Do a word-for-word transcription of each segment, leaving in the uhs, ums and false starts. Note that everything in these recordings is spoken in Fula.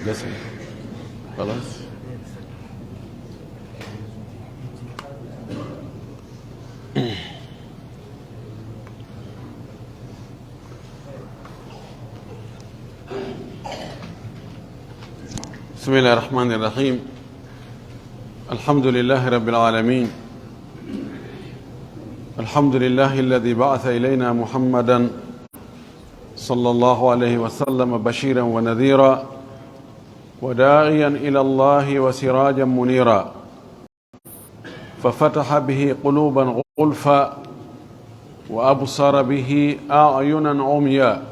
بس. خلاص. بسم الله الرحمن الرحيم. الحمد لله رب العالمين. الحمد لله الذي بعث إلينا محمدا صلى الله عليه وسلم بشيرا ونذيرا وداعيا إلى الله وسراجا منيرا، ففتح به قلوبا غلفا، وأبصر به أعينا عميا،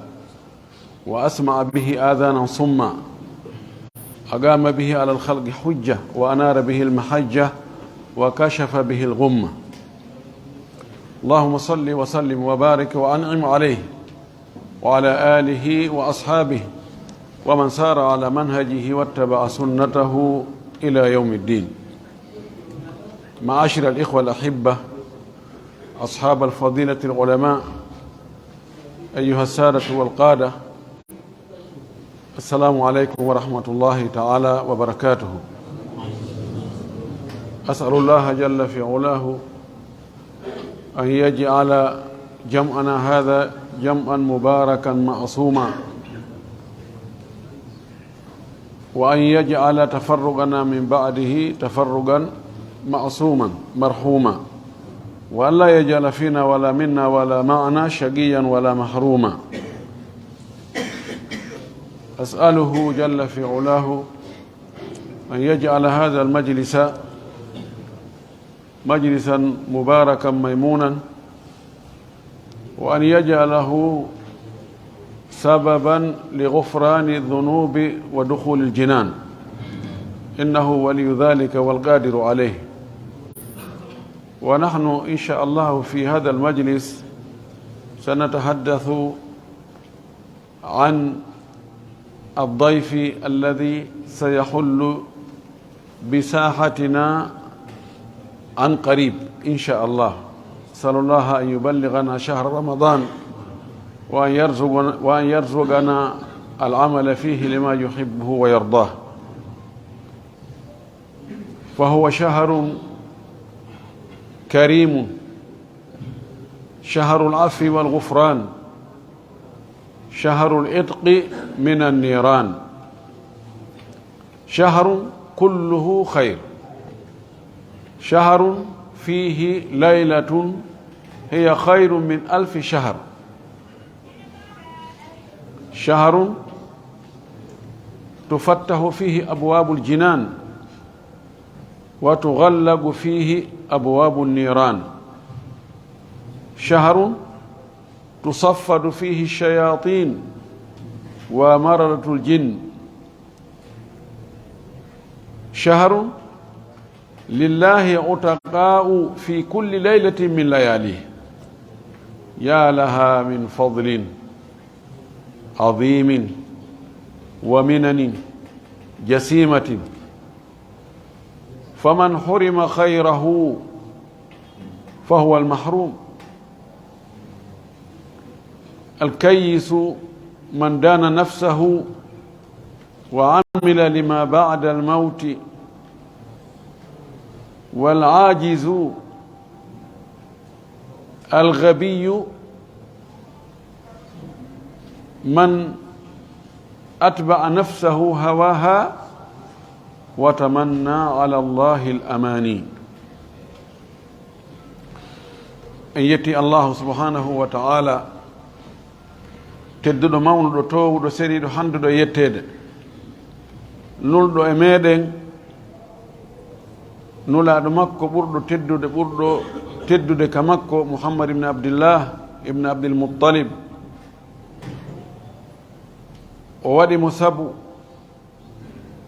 وأسمع به آذانا صما، أقام به على الخلق حجة، وأنار به المحجة، وكشف به الغمة. اللهم صل وسلم وبارك وأنعم عليه وعلى آله وأصحابه ومن سار على منهجه واتبع سنته إلى يوم الدين. معاشر الإخوة الأحبة، أصحاب الفضيلة العلماء، أيها السادة والقادة، السلام عليكم ورحمة الله تعالى وبركاته. أسأل الله جل في علاه أن يجعل جمعنا هذا جمعا مباركا معصوما، وأن يجعل تفرقنا من بعده تفرقا معصوما مرحوما، وأن لا يجعل فينا ولا منا ولا معنا شقيا ولا محروما. أسأله جل في علاه أن يجعل هذا المجلس مجلسا مباركا ميمونا، وأن يجعله سببا لغفران الذنوب ودخول الجنان، إنه ولي ذلك والقادر عليه. ونحن إن شاء الله في هذا المجلس سنتحدث عن الضيف الذي سيحل بساحتنا عن قريب إن شاء الله. نسأل الله أن يبلغنا شهر رمضان وأن يرزقنا، وأن يرزقنا العمل فيه لما يحبه ويرضاه. فهو شهر كريم، شهر العفو والغفران، شهر العتق من النيران، شهر كله خير، شهر فيه ليلة هي خير من ألف شهر، شهر تفتح فيه أبواب الجنان وتغلق فيه أبواب النيران، شهر تصفد فيه الشياطين ومردة الجن، شهر لله عتقاء في كل ليلة من لياليه. يا لها من فضل عظيم ومنن جسيمة، فمن حرم خيره فهو المحروم. الكيس من دان نفسه وعمل لما بعد الموت، والعاجز الغبي من أتبع نفسه هواها وتمنى على الله الأماني. En yetti Allahu subhanahu wa ta'ala, tedduɗo, mawnuɗo, toowuɗo, seniiɗo, handuɗo e yetteede, nulɗo e meeɗen nulaaɗo makko ɓurɗo teddude, ɓurɗo teddude ka makko, Muhammad ibn Abdillah ibn Abdil Muttalib. O waɗi mo sabu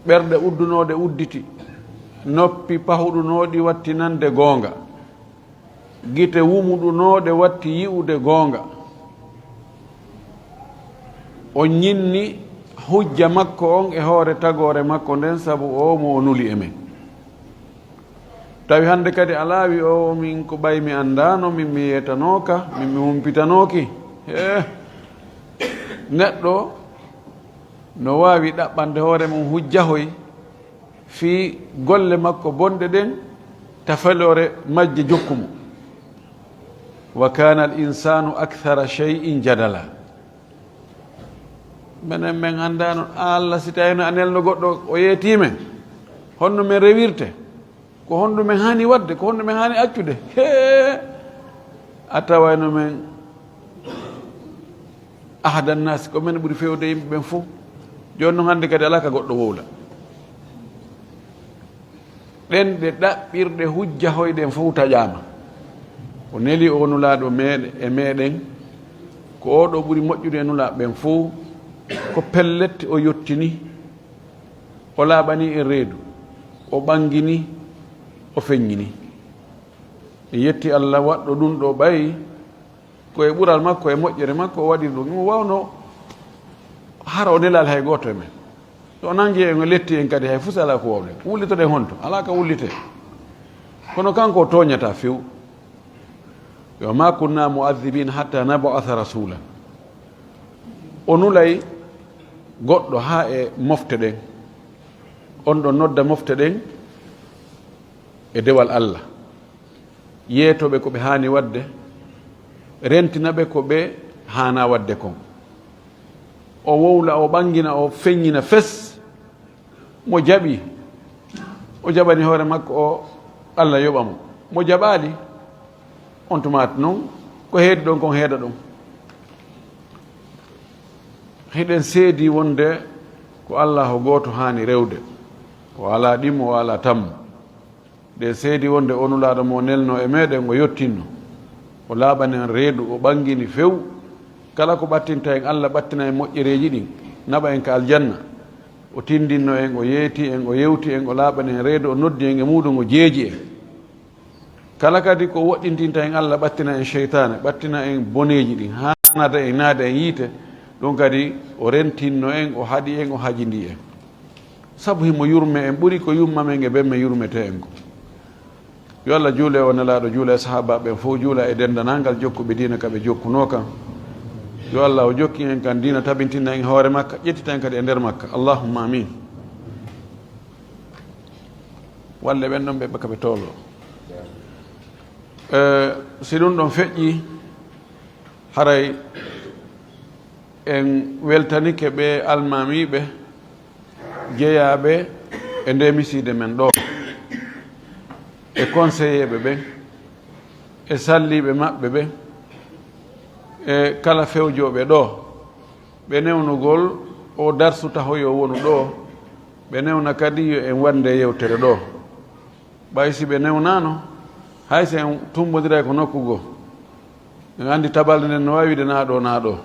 ɓerɗe uddunooɗe udditi, noppi pahuɗunooɗi watti nande goonga, gite wumuɗunooɗe watti yi'ude goonga. O ñinni hujja makko on e hoore tagoore makko nden, sabu o mo o nuli e men. Tawi hande kadi alaa wi o, min ko ɓay mi anndaano, min mi yeetanooka, min mi humpitanooki. Hee, neɗɗo No waawi ɗaɓɓande hoore mum hujjahoy fii golle makko bonɗe ɗen, ta feloore majje jokku mo. Wa kana al insanu akthara shay'in jadala. Menen men anndaano, Alla, si tawino a nelno goɗɗo, o yeetii men, honno men rewirte? Ko honɗum men haani waɗde? Ko honɗum men haani accude? Hee! A tawayno men ahada nnaasi, ko men ɓuri feewde yimɓe ɓen fof. Jooni non hannde kadi alaa ka goɗɗo wowla. Ɗen ɗe ɗaɓɓirɗe hujja hoy ɗen fof taƴaama. O neli o nulaaɗo meeɗe-, e meɗen, ko oo ɗoo ɓuri moƴƴude e nulaaɓe ɓen fof, ko pellet o yottini, o laaɓani en reedu, o ɓangini, o feññini. En yetti Alla waɗɗo ɗum ɗoo ɓay ko e ɓural makko e moƴƴere makko o waɗiri ɗum. Imo waawno hara o nelaali hay gooto e men. So o nangi en, o letti en kadi, hay fus alaa ko waawɗen. Wullitoɗen honto? Alaa ka wullitee. Kono kanko o tooñataa few. Yo, "Ma kunna mu'adhibina hatta nab'atha rasula." O nulay goɗɗo haa e mofte ɗen. On ɗon nodda mofte ɗen e dewal Alla. Yeeto ɓe ko ɓe haani waɗde, rentina ɓe ko ɓe haanaa waɗde kon. O wowla, o ɓangina, o feññina fes. Mo jaɓi, o jaɓani hoore makko o, Alla yoɓa mo. Mo jaɓaali, on tumaati non, ko heedi ɗon kon heeda ɗon. Hiɗen seedi wonde ko Alla o gooto haani rewde, o alaa ɗimmo, o alaa tammo. Ɗen seedi wonde o nulaaɗo mo nelno e meɗen, o yottinno. O laaɓani en reedu, o ɓangini few. Kala ko ɓattinta en, Alla ɓattina en moƴƴereeji ɗin, naɓa en ka aljanna. O tindinno en, o yeeti en, o yewti en, o laaɓani en reedu, o noddi en e muuɗum, o jeeji en. Kala kadi ko woɗɗintinta en, Alla ɓattina en seytaane, ɓattina en boneeji ɗin, haanada en, naada en yiite. Ɗum kadi o rentinno en, o haɗi en, o hajindi en. Sabu himo yurme en ɓuri ko yumma men e ben men yurmetee en ko. Yo Alla juule o nelaaɗo, juula e sahaabaaɓe ɓen fow, juula e denndanangal jokkuɓe diina ka ɓe jokkunoo kan. Yo Alla o jokkin en kan diina, tabintina en hoore makka, ƴettita en kadi e nder makka. Allahumma amin. Walle ɓen ɗon ɓe ka ɓe tooloo. Eh, si ɗum ɗon feƴƴii, haray en weltanike ɓe almaamiiɓe jeyaaɓe e nde misiide men ɗo, e konseyeeɓe ɓen, e salliiɓe maɓɓe ɓen, e kala fewjooɓe ɗo, ɓe newnugol o darsu taho yo wonu ɗo, ɓe newna kadi yo en waɗ nde yewtere ɗo. Ɓay si ɓe newnaano, hay si en tummbondiray ko nokku goo, en anndi tabalde nden no waawi wiide naa ɗo, naa ɗo.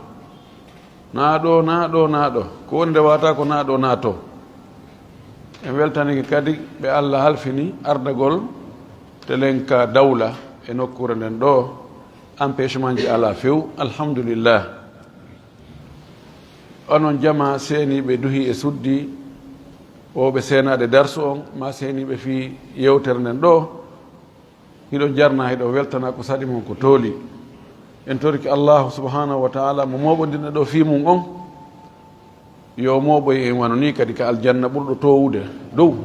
Naa ɗo, naa ɗo, naa ɗo. Ko woni nde wata ko naa ɗo, naa to. En weltanike kadi ɓe Alla halfini ardagol Telenka Dawla e nokkuure nden ɗo, empêchement ji alaa few, alhamdulillah. Onon jamaa seeniiɓe duhi e suddi, wowɓe seenaade darsu on, maa seeniiɓe fii yewtere nden ɗo, hiɗon jarna, hiɗon weltana ko saɗi mon ko tooli. En torike Allahu subhanahu wa ta'ala mo mooɓondirɗen ɗo fii mum on, yo mooɓoy en wano nii kadi ka aljanna ɓurɗo toowude dow.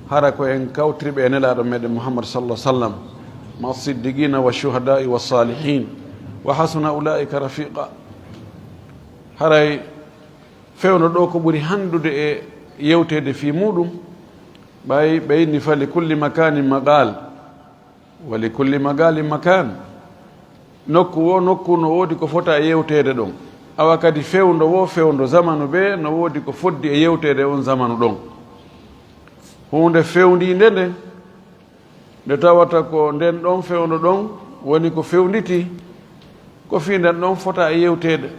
Hara ko en kawtirɓe e Nelaaɗo meɗen Muhammad sallallahu alaihi wasallam, ma siddiqina wa shuhada'i wa salihin, wa hasuna ulaika rafiqa. Haray fewndo ɗo ko ɓuri handude e yewteede fii muɗum, ɓay ɓe inni, "Fa li kulli makanin maqal, wa li kulli maqalin makan." Nokku wo nokku no woodi ko fota e yewteede ɗon. Awa kadi fewndo wo fewndo zamanu ɓe no woodi ko foddi e yewteede on zamanu ɗon. Huunde fewndiinde nde, nde tawata ko nden ɗon fewndo ɗon woni ko fewnditi, ko fii nden ɗon fota e yewteede.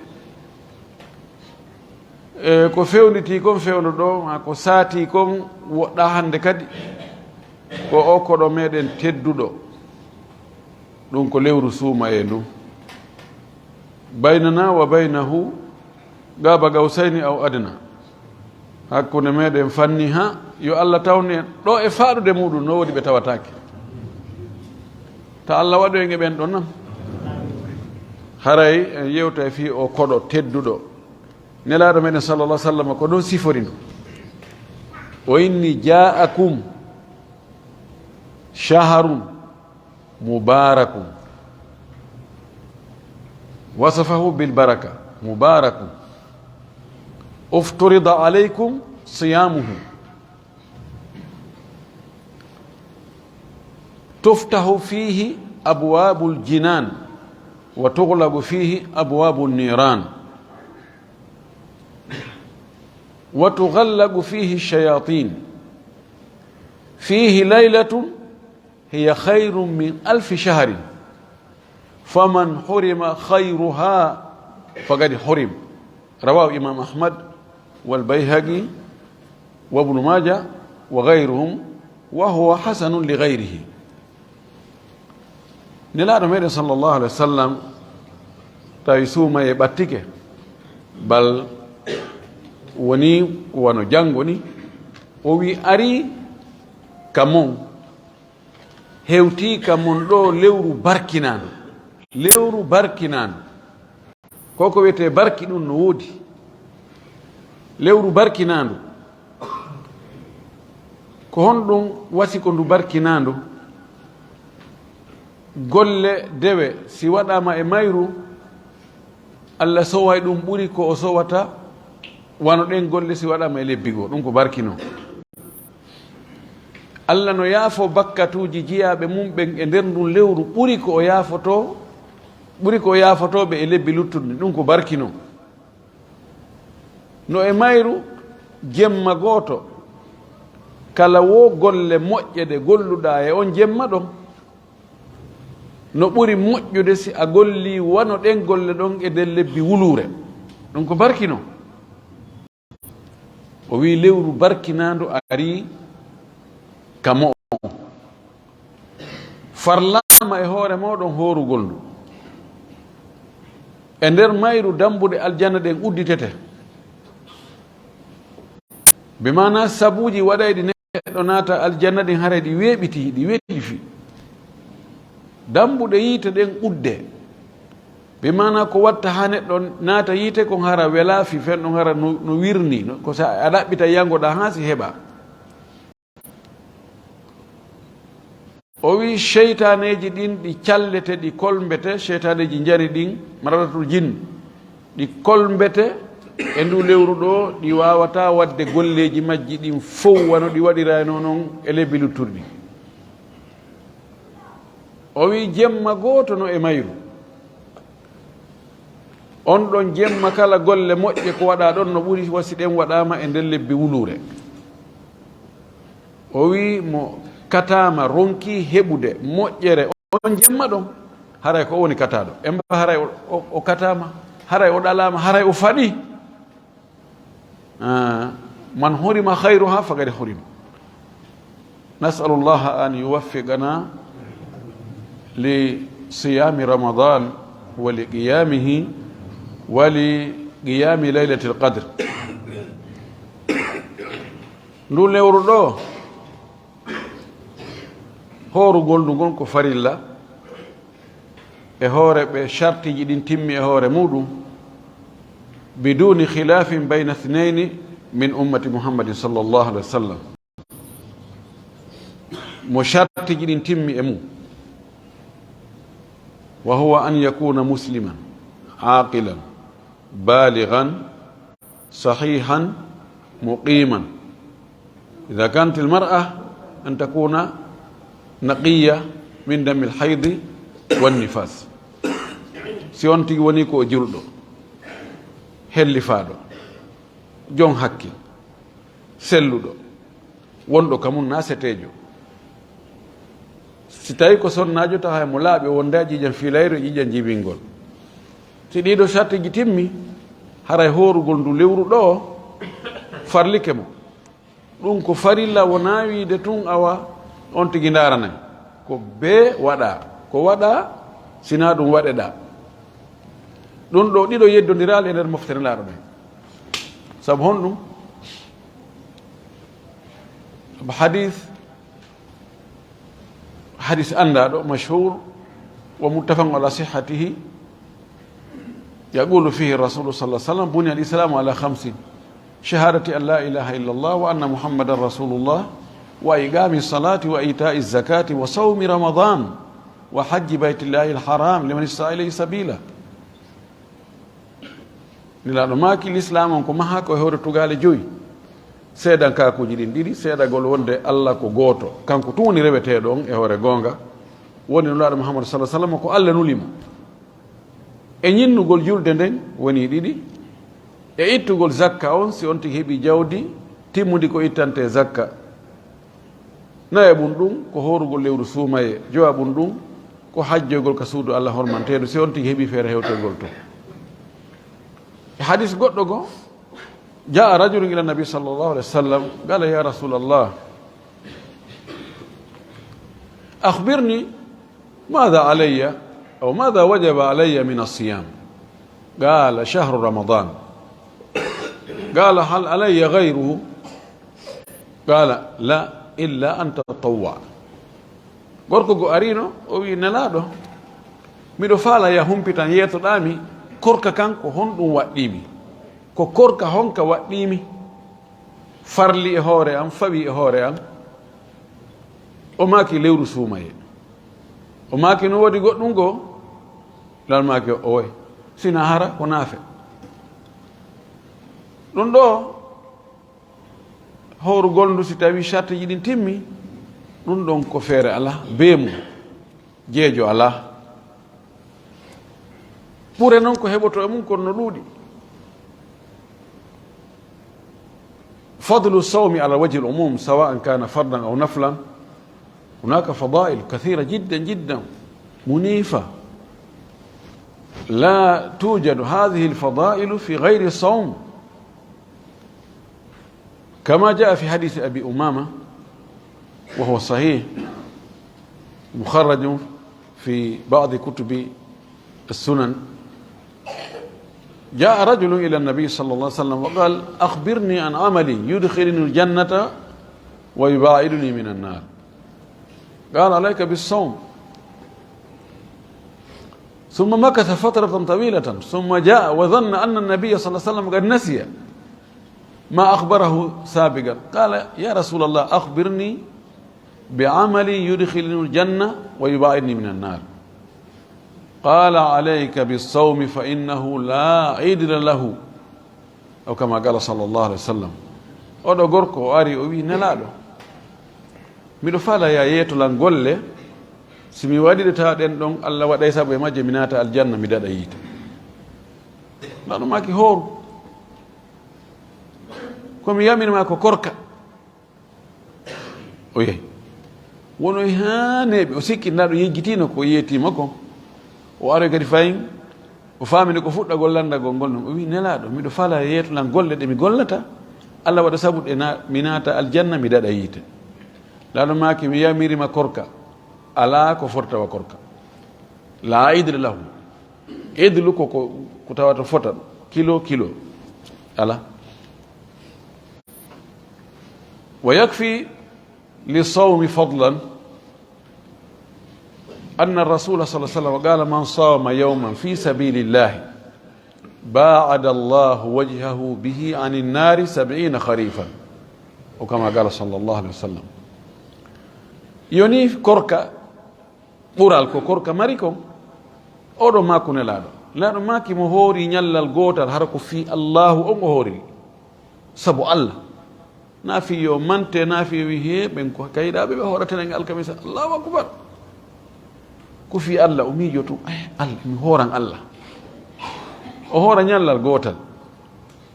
E ko fewnditi kon fewndo ɗo, maa ko saati kon woɗɗa hannde kadi, ko o koɗo meɗen tedduɗo. Ɗum ko lewru suumayeendu. Baynana wa baynahu qaba qawsayni aw adna. Hakkunde meɗen fanni ha, yo Alla tawnu en ɗo e faaɗude muɗum, no woodi ɓe tawataake. Ta Alla waɗu en e ɓen ɗon nan. Haray en yewtay fii o koɗo tedduɗo. Nelaaɗo meɗen sallallahu alaihi wasallam ko ɗon sifori ndu. O inni: "Ja'akum shahrun mubarakun." Wasafahu bil baraka. Mubarakun. Ufturida alaykum siyamuhu. Tuftahu fihi abwabul jinan wa tughlaqu fihi abwabun niran wa tughallaqu fihi shayatin. Fihi laylatun hiya khayrun min alfi shahrin. Faman hurima khayruha faqad hurim. Rawahu Imam Ahmad wal Bayhaqi wa Ibnu Majah wa ghayruhum wa huwa hasanun li ghayrihi. Nelaaɗo meɗen sallallahu alaihi wasallam tawi suumaye ɓattike, bal woni wano janngo ni, o wi: "Ari ka mon, hewti ka mon ɗo lewru barkinaandu." Lewru barkinaandu. Ko ko wiyetee barki ɗum no woodi. Lewru barkinaandu. Ko honɗum wasi ko ndu barkinaandu? Golle dewe, si waɗaama e mayru, Allah soway ɗum ɓuri ko o sowata wano ɗen golle si waɗaama e lebbi goo. Ɗum ko barki non. Allah no yaafo bakkatuuji jiyaaɓe mum ɓen e nder ndun lewru ɓuri ko o yaafotoo, ɓuri ko o yaafotoo ɓe e lebbi luttuɗi. Ɗum ko barki non. No e mayru, jemma gooto, kala wo golle moƴƴe ɗe golluɗaa e on jemma ɗon, no ɓuri moƴƴude si a gollii wano ɗen golle ɗon e nder lebbi wuluure. Ɗum ko barki non. O wi'i, lewru barkinaandu arii ka mo'on. Farlaama e hoore mooɗon hoorugol ndu. E nder mayru, dambuɗe aljanna ɗen udditete. Bi maanaa, sabuuji waɗayɗi neɗɗo naata aljanna ɗin, haray ɗi weeɓitii, ɗi weɗifi. Dambuɗe yiite ɗen udde. Bi maanaa, ko watta haa neɗɗo naata yiite kon, hara welaa fii fen ɗon, hara no, no wirnii, no, ko sa a ɗaɓɓita yangoɗaa haa si heɓaa. O wi'i, seytaaneeji ɗin ɗi callete, ɗi kolmbete, seytaaneeji njari ɗin, maradatul jinn, ɗi kolmbete e ndu lewru ɗo, ɗi waawataa waɗde golleeji majji ɗin fow wano ɗi waɗiraynoo non e lebbi luttuɗi ɗin. O wi'i, jemma gooto no e mayru. On ɗon jemma, kala golle moƴƴe ko waɗaa ɗon no ɓuri wa si ɗen waɗaama e nder lebbi wuluure. O wi'i, mo kataama, ronkii heɓude moƴƴere on jemma ɗon, haray ko o woni kataaɗo. Emba haray o, o, o kataama, haray o ɗalaama, haray o faɗi. Ah, man hurima khayruha faqad hurim. نسأل الله أن يوفقنا لصيام رمضان ولقيامه ولقيام ليلة القدر. Ndu lewru ɗo, hoorugol ndu ngon ko farilla e hoore ɓe shartiji ɗin timmi e hoore muɗum, biduni khilafin bayna ithnayni min ummati Muhammadin sallallahu alaihi wasallam. Mo shartiji ɗin timmi e mum, wa huwa an yakuna musliman, aqilan, balighan, sahihan, muqiman. Idha kanat al mar'a an takuna naqiya min dami al haydi wan nifas. Si on tigi woni ko o julɗo, hellifaaɗo, jon hakkil, selluɗo, wonɗo ka mum na seteejo. Si tawi ko sonnaajo, tawa hay mo laaɓi, o wonda e ƴiiƴam fiilayro e ƴiiƴam jibingol. Si ɗiɗo sartiji timmi, haray hoorugol ndu lewru ɗo farlike mo. Ɗum ko farilla, wonaa wiide tun awa on tigi ndaaranay. Ko bee waɗa, ko waɗa, sinaa ɗum waɗeɗa. Ɗum ɗo ɗiɗo yeddondiraali e nder moftere laaɗo ɗen. Sabu honɗum? Sabu hadis, hadis anndaaɗo, mashhur, wa muttafaqun ala sihhatihi, يقول فيه الرسول صلى الله عليه وسلم: بني الإسلام على خمس، شهادة أن لا إله إلا الله وأن محمدا رسول الله وإقام الصلاة وإيتاء الزكاة وصوم رمضان وحج بيت الله الحرام لمن استطاع إليه سبيلا. Nelaaɗo maaki, lislaam on ko mahaa ko e hoore tugaale joyi. Seedankaakuuji ɗin ɗiɗi, seedagol wonde Allah ko gooto, kanko tun woni reweteeɗo on e hoore goonga, woni Nulaaɗo Muhammadu sallallaahu alayhi wa sallam ko Allah nuli mo. E ñinnugol julde nden woni ɗiɗi, e ittugol zakka on, si on tigi heɓi jawdi timmundi ko ittante zakka. Nayaɓun ɗun ko hoorugol lewru suumaye, jowaɓun ɗun ko hajjoygol ka suudu Allah hormanteedu, si on tigi heɓi feere hewtoygol ton. E hadis goɗɗo goo, جاء رجل إلى النبي صلى الله عليه وسلم قال: يا رسول الله، أخبرني ماذا علي أو ماذا وجب علي من الصيام؟ قال: شهر رمضان. قال: هل علي غيره؟ قال: لا، إلا أن تطوع. Gorko goo arino, o wi'i: Nelaaɗo, miɗo faala ya humpitan, yeetoɗaa mi korka kan, ko honɗun waɗɗii mi? Ko korka honka waɗɗii mi? Farli e hoore an, fawi e hoore an. O maaki: lewru suumaye. O maaki: no woodi goɗɗun goo? Nulaaɗo maaki: owe, si na hara ko naafe. Ɗun ɗoo, hoorugol ndu, si tawii sartiiji ɗin timmi, ɗun ɗon ko feere alaa, beemu, jeejo alaa. Ɓure non ko heɓotoo e mun kon no ɗuuɗi. فضل الصوم على وجه العموم سواء كان فرضا أو نفلا، هناك فضائل كثيرة جدا جدا منيفة، لا توجد هذه الفضائل في غير الصوم، كما جاء في حديث أبي أمامة وهو صحيح مخرج في بعض كتب السنن. جاء رجل إلى النبي صلى الله عليه وسلم وقال: أخبرني عن عمل يدخلني الجنة ويباعدني من النار. قال: عليك بالصوم. ثم مكث فترة طويلة، ثم جاء وظن أن النبي صلى الله عليه وسلم قد نسي ما أخبره سابقا. قال: يا رسول الله، أخبرني بعمل يدخلني الجنة ويباعدني من النار. قال: عليك بالصوم فإنه لا عدل له. Aw kama qala sallallahu alaihi wasallam. Oɗo gorko o ari, o wi'i: Nelaaɗo, miɗo faala ya yeeto lan golle, si mi waɗi ɗe, tawa ɗen ɗon Allah waɗay sabu e majje mi naata aljanna, mi daɗa yiite. Nelaaɗo maaki: hooru. Ko mi yamir ma ko korka. O yehi. Wono e haa neeɓi, o sikki Nelaaɗo yejjitiino ko yeetiima kon. O aroyi kadi fayin, o faamini ko fuɗɗagol lanndagol ngol non. O wi'i: Nelaaɗo, miɗo faala yeeto lan golle ɗe mi gollata, Allah waɗa sabu ɗe na-, mi naata aljanna, mi daɗa yiite. Nelaaɗo maaki: mi yamiri ma korka, alaa ko fota wa korka. Laa idla lahu. Idlu ko, ko, ko tawata fota, kilo, kilo. Alaa. ويكفي للصوم فضلا أن الرسول صلى الله عليه وسلم قال: من صام يوما في سبيل الله باعد الله وجهه به عن النار سبعين خريفا، أو كما قال صلى الله عليه وسلم. Yoni korka ɓural ko korka mari kon, oɗo maaku Nelaaɗo. Nelaaɗo maaki: mo hoori ñallal gootal, hara ko fii Allaahu on o hooriri. Sabu Allah. Na fii yo mante, na fii yo wi hee, ɓen ko kayɗaaɓe ɓe hoorata ñande alkamisa. Allahu akbar. Ko fii Allah, o miijo tun, eh, Allah, mi hooran Allah. O hoora ñallal gootal.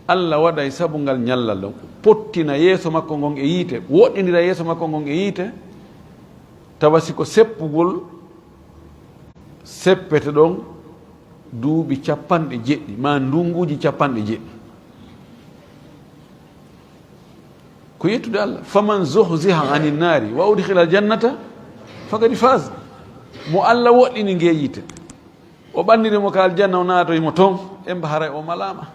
Allah waɗay sabu ngal ñallal ɗon, pottina yeeso makko ngon e yiite, woɗɗinira yeeso makko ngon e yiite, tawa si ko seppugol, seppete ɗon duuɓi capanɗe jeɗɗi, maa ndunguuji capanɗe jeɗɗi. Ko yettude Allah. Faman zuhziha anin naari wa udkhila aljannata faqad faz. Mo Allah woɗɗini ngee yiite, o ɓanniri mo ka aljanna, o naatoyi mo ton, emba haray o malaama.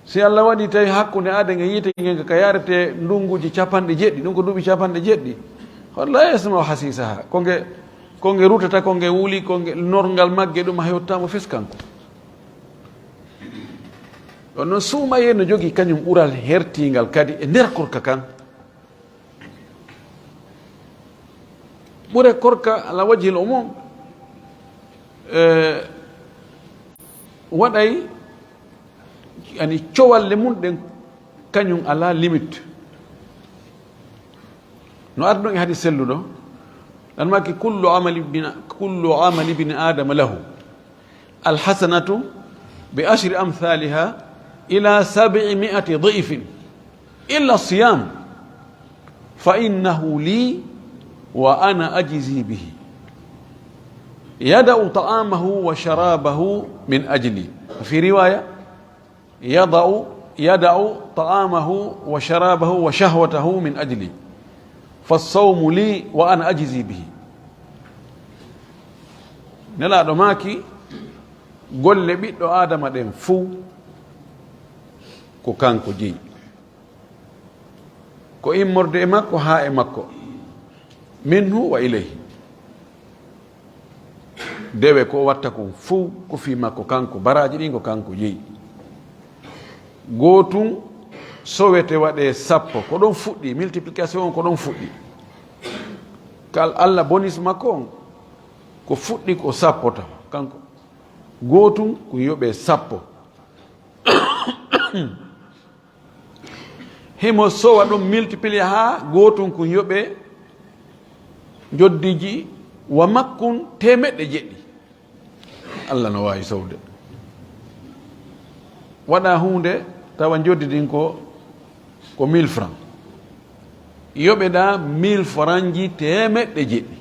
Si Allah waɗi tawi hakkunde aaden e yiite ngen ka yarete ndunguuji capanɗe jeɗɗi, ɗum ko duuɓi capanɗe jeɗɗi, hoto la yasma'u hasiisaha. Ko nge, ko nge rutata, ko nge wuli, ko nge norngal magge ɗum a hewtataa mo fes kanko. Kono suumayee no jogii kañum ɓural hertiingal kadi e nder korka kan. Ɓure korka ala wajhil umum, eh, waɗay, yani, cowalle mum ɗen kañum ala limite. No ardi ɗon e hadis selluɗo, ɗan maaki: "Kullu amali bini, kullu amali bini Adama lahu, alhasanatu bi ashri amthaliha ila sab'i mi'ati dhi'fin, illa siyam, fa innahu li wa ana ajzi bihi. Yada'u ta'amahu wa sharabahu min ajli." Fi riwaya, "Yada'u, yada'u ta'amahu wa sharabahu wa shahwatahu min ajli. Fa sawmu li wa ana ajzi bihi." Nelaaɗo maaki, golle ɓiɗɗo Aadama ɗen fuu, ko kanko jeyi. Ko immorde e makko haa e makko. Minhu wa ilayhi. Dewe ko o watta kon fuu, ko fii makko kanko. Baraaji ɗin ko kanko jeyi. Gootun sowete waɗe sappo. Ko ɗon fuɗɗi, multiplication on ko ɗon fuɗɗi. Kal Alla bonus makko on, ko fuɗɗi ko sappo tawa. Kanko gootun ko yoɓe sappo. Himo sowa ɗum multiplier haa gootun kun yoɓe njoddiji wa makkun teemeɗɗe jeɗɗi. Alla no waawi sowde. Waɗa huunde tawa njoddi ɗin ko, ko mille francs. Yoɓeɗa mille francs ji teemeɗɗe jeɗɗi.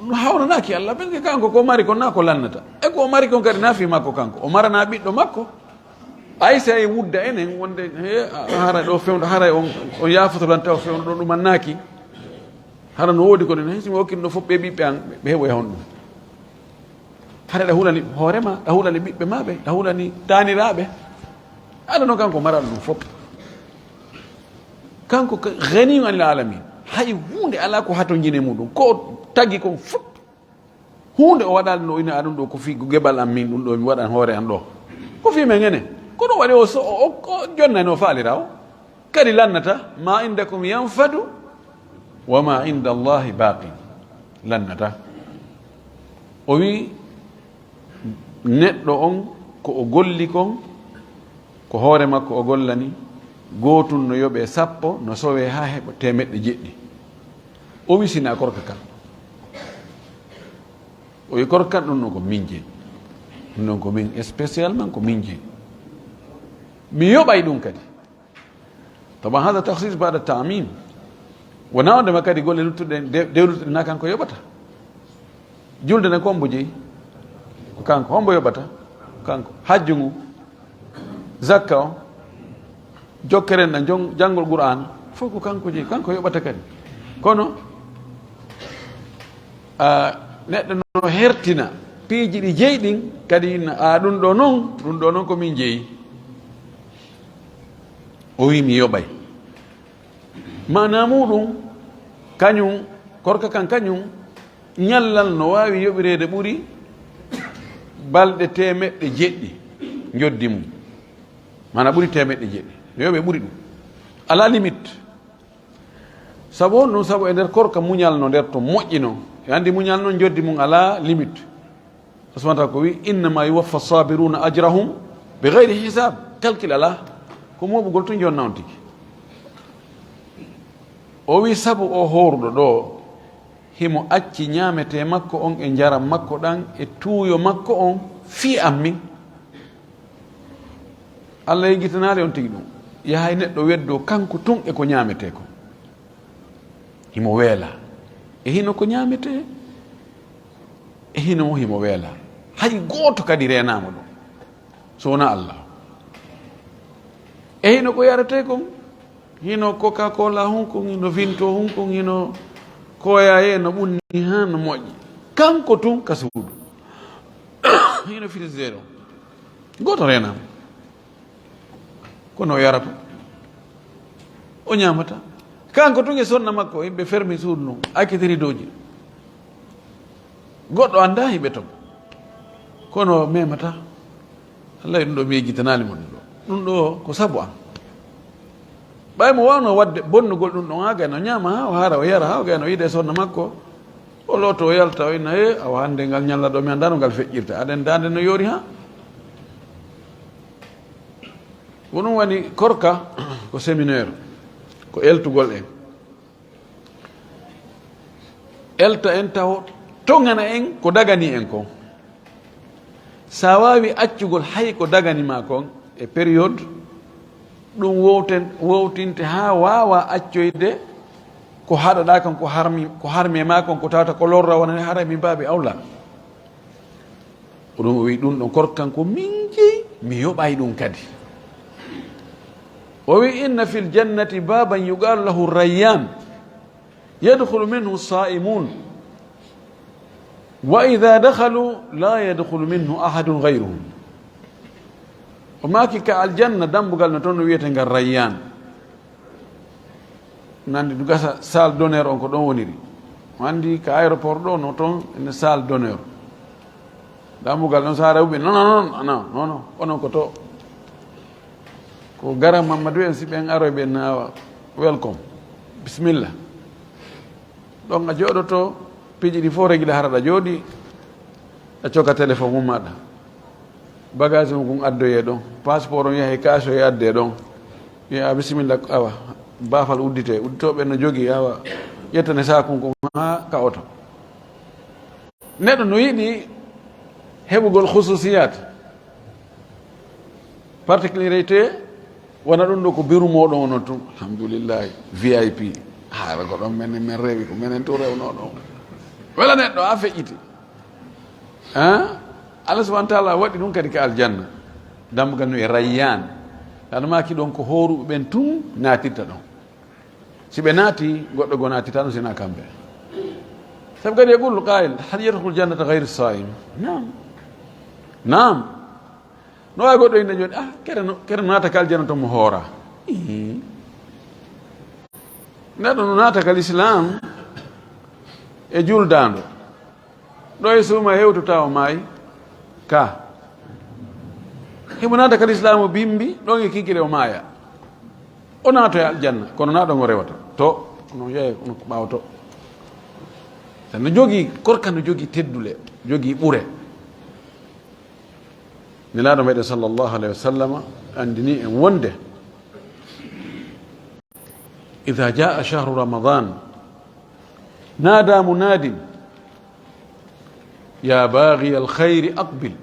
No hawnanaaki Alla, ɓen ke kanko ko mari kon na ko lannata. E ko mari kon kadi na fii makko kanko. O marana ɓiɗɗo makko. Ay si ay wudda enen wonde, he, hara ɗo fewndo, hara on, on yaafoto lan taw fewndo ɗo ɗum annaaki. Hara no woodi ko nen, he, si mi okkin ɗo fof ɓe ɓiɓɓe an, ɓe heɓoya honɗum. Hara ɗa hulani hoore ma, ɗa hulani ɓiɓɓe ma ɓe, ɗa hulani taaniraaɓe. Alla noon kanko maral ɗum fof. Kanko ko ganiyun anil alamin. Hay huunde alaa ko hatonjini e muɗum. Ko o tagi kon fof. Huunde o waɗaali no ina aɗum ɗo ko fii geɓal am min ɗum ɗo mi waɗan hoore am ɗo. Ko fii men enen. Ko ɗum waɗi o so, o, o, o jonnani o faalira o. Kadi lannata, "Ma indakum yanfadu, wa ma inda Allahi baqin." Lannata. O wi, neɗɗo on, ko o golli kon, ko hoore makko o gollani, gootun no yoɓe sappo, no sowe haa heɓa teemeɗɗe jeɗɗi. O wi, "Sina korka kan." O wi, "Korka kan ɗum ɗon ko min jeyi. Ɗum ɗon ko min, spécialement ko min jeyi. Mi yoɓay ɗum kadi." Taban hada takhsis ba'da ta'mim. Wona on dema kadi golle luttuɗe, de-, dewluttuɗe na kanko yoɓata. Julde ne ko hombo jeyi? Ko kanko. Hombo yoɓata? Ko kanko. Hajju ngu, zakka o, jokkere na jon-, janngol Qur'an, fof ko kanko jeyi. Kanko yoɓata kadi. Kono, a, neɗɗo no hertina piiji ɗi jeyi ɗin, kadi na, a, ɗum ɗo noon, ɗum ɗo noon ko min jeyi. O wi mi yoɓay. Maanaa muuɗum, kañum, korka kan kañum, ñallal no waawi yoɓireede ɓuri balɗe teemeɗɗe jeɗɗi njoddi mum. Maanaa ɓuri teemeɗɗe jeɗɗi. No yoɓe ɓuri ɗum. Alaa limite. Sabu honɗum? Sabu e nder korka muñal no nder to moƴƴi non. E anndi muñal non njoddi mum alaa limite. Subhaanahu wa taala ko wi, "Innama yuwaffa sabiruna ajrahum bi gayri hisab." Calcul alaa. Ko mooɓugol tun jonna on tigi. O wi, sabu o hooruɗo ɗo, himo acci ñaametee makko on e njaram makko ɗan e tuuyo makko on fii an min. Alla yejjitanaali on tigi ɗum. Yahay neɗɗo weddo kanko tun e ko ñaametee kon. Himo weela. E hino ko ñaametee, e hino himo weela. Hay gooto kadi reenaama ɗum. So wonaa Alla. E hino ko yaretee kon, hino Coca-Cola hun kon, hino Vimto hun kon, hino koyaye no ɓunni han no moƴƴi. Kanko tun ka suudu. Hino frigidaire on. Gooto reenaama. Kono o yarata. O ñaamata. Kanko tun e sonna makko, yimɓe fermi suudu ndun, acciti ridooji. Goɗɗo anndaa hiɓe ton. Kono o memata. Wallahi, ɗum ɗo mi yejjitanaali mo ɗum ɗo. Ɗum ɗo ko sabu am. Ɓay mo waawno waɗde bonnugol ɗum ɗon, haa gayno ñaama, haa o haara, o yara, haa o gayno yiide e soodna makko, o looto, o yalta, o inna, "He, awa hannde ngal ñalla ɗo mi anndaa no ngal feƴƴirta." Aɗen daande no yoori haa. Ko ɗum woni korka ko séminaire, ko eltugol en. Elta en taw, toŋana en ko dagani en kon. Sa waawi accugol hay ko dagani ma kon e période, ɗum wowten-, wowtinte haa waawa accoyde ko haɗaɗa kon, ko harmi, ko harmi e ma kon, ko tawata ko lorra wonani, haray min baabi awla. Ko ɗum o wi, ɗum ɗon korka kan ko min jeyi, mi yoɓay ɗum kadi. O wi, "Inna fil jannati baban yuqalu lahu Rayyan, yadkhulu minhu saimun, wa idha dakhalu la yadkhulu minhu ahadun ghayruhum." O maaki, ka aljanna dambugal no toon no wiyetee ngal Rayyan. Nandi du gasa salle d'honneur on ko ɗon woniri. O andi ka aéroport ɗo no toon ene salle d'honneur. Dambugal ɗon sa rewɓe, "Non, non, non, non, non, non, onon ko to." Ko Garan Mamadou en, si ɓen aroy ɓe nawa, "Welcome. Bismillah." Ɗon a jooɗoto, piiji ɗi fof regiɗa, hara ɗa jooɗi, a coka téléphone mum maɗa. Bagage mum kon addoye ɗon. Passeport on yahe kaso e adde ɗon. Wiya, "Bisimilla, awa, baafal uddite." Udditooɓe no jogi, awa, ƴettane saakun kon haa ka oto. Neɗɗo no yiɗi heɓugol khususiyat, particularité, wona ɗum ɗo ko biru mooɗon onon tun. Alhamdulillahi, V I P. Haala ko ɗon menen, men rewi, ko menen tun rewnoo ɗon. Wela neɗɗo, a feƴƴiti. Hein? Allah subhanahu wa ta'ala waɗi ɗum kadi ka aljanna. Dambugal no e Rayyan. Ɗan maaki ɗon ko hooruɓe ɓen tun naatirta ɗon. Si ɓe naati, goɗɗo goo naatita ɗon sina kamɓe. Sabu kadi yaqulu qail, "Hal yadkhulu jannata ghayru saim?" Naam. Naam. No waawi goɗɗo innde jooni, "Ah, kere no, kere no naata ka aljanna to mo hoora." Ii. Neɗɗo no naata ka lislaam e juldaando. Ɗo e suuma hewtu tawa maayi ka. Himo naata ka lislaamu bimbi, ɗon e kikiɗe o maaya. O naatoya aljanna, kono na ɗon o rewata. To, kono yeeya, kono ko ɓaawo to. Tan no jogii, korka no jogii teddule, jogii ɓure. Nelaaɗo meɗen sallallahu alayhi wa sallama anndini en wonde, "Idha jaa shahru Ramadan, nada munadin, ya baghiya al-khayri aqbil,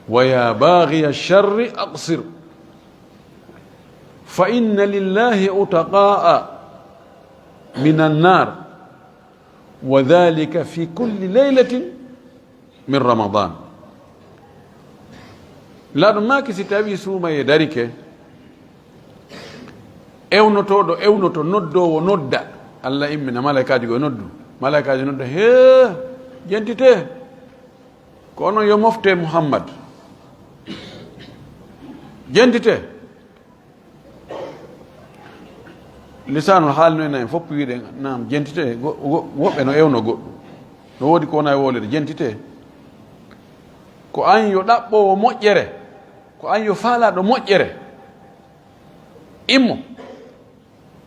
wa ya baghiya ash-sharri aqsir, fa inna lillahi utaqa'a min an-nar, wa dhalika fi kulli laylatin min Ramadan." Laaɗo maaki, si tawi suumaye darike, ewnotooɗo ewnoto, noddoowo nodda, Allah immina, malaykaaji goo noddu, malaykaaji nodda, "Hee, jentite, ko onon yo mofte Muhammad, jentite." Lisaanul haal no ena en fof wiide, naam, jentite, go-, go-, woɓɓe no ewno goɗɗum. No woodi ko wona e wolere, jentite. Ko an yo ɗaɓɓoowo moƴƴere, ko an yo faalaaɗo moƴƴere. Immo,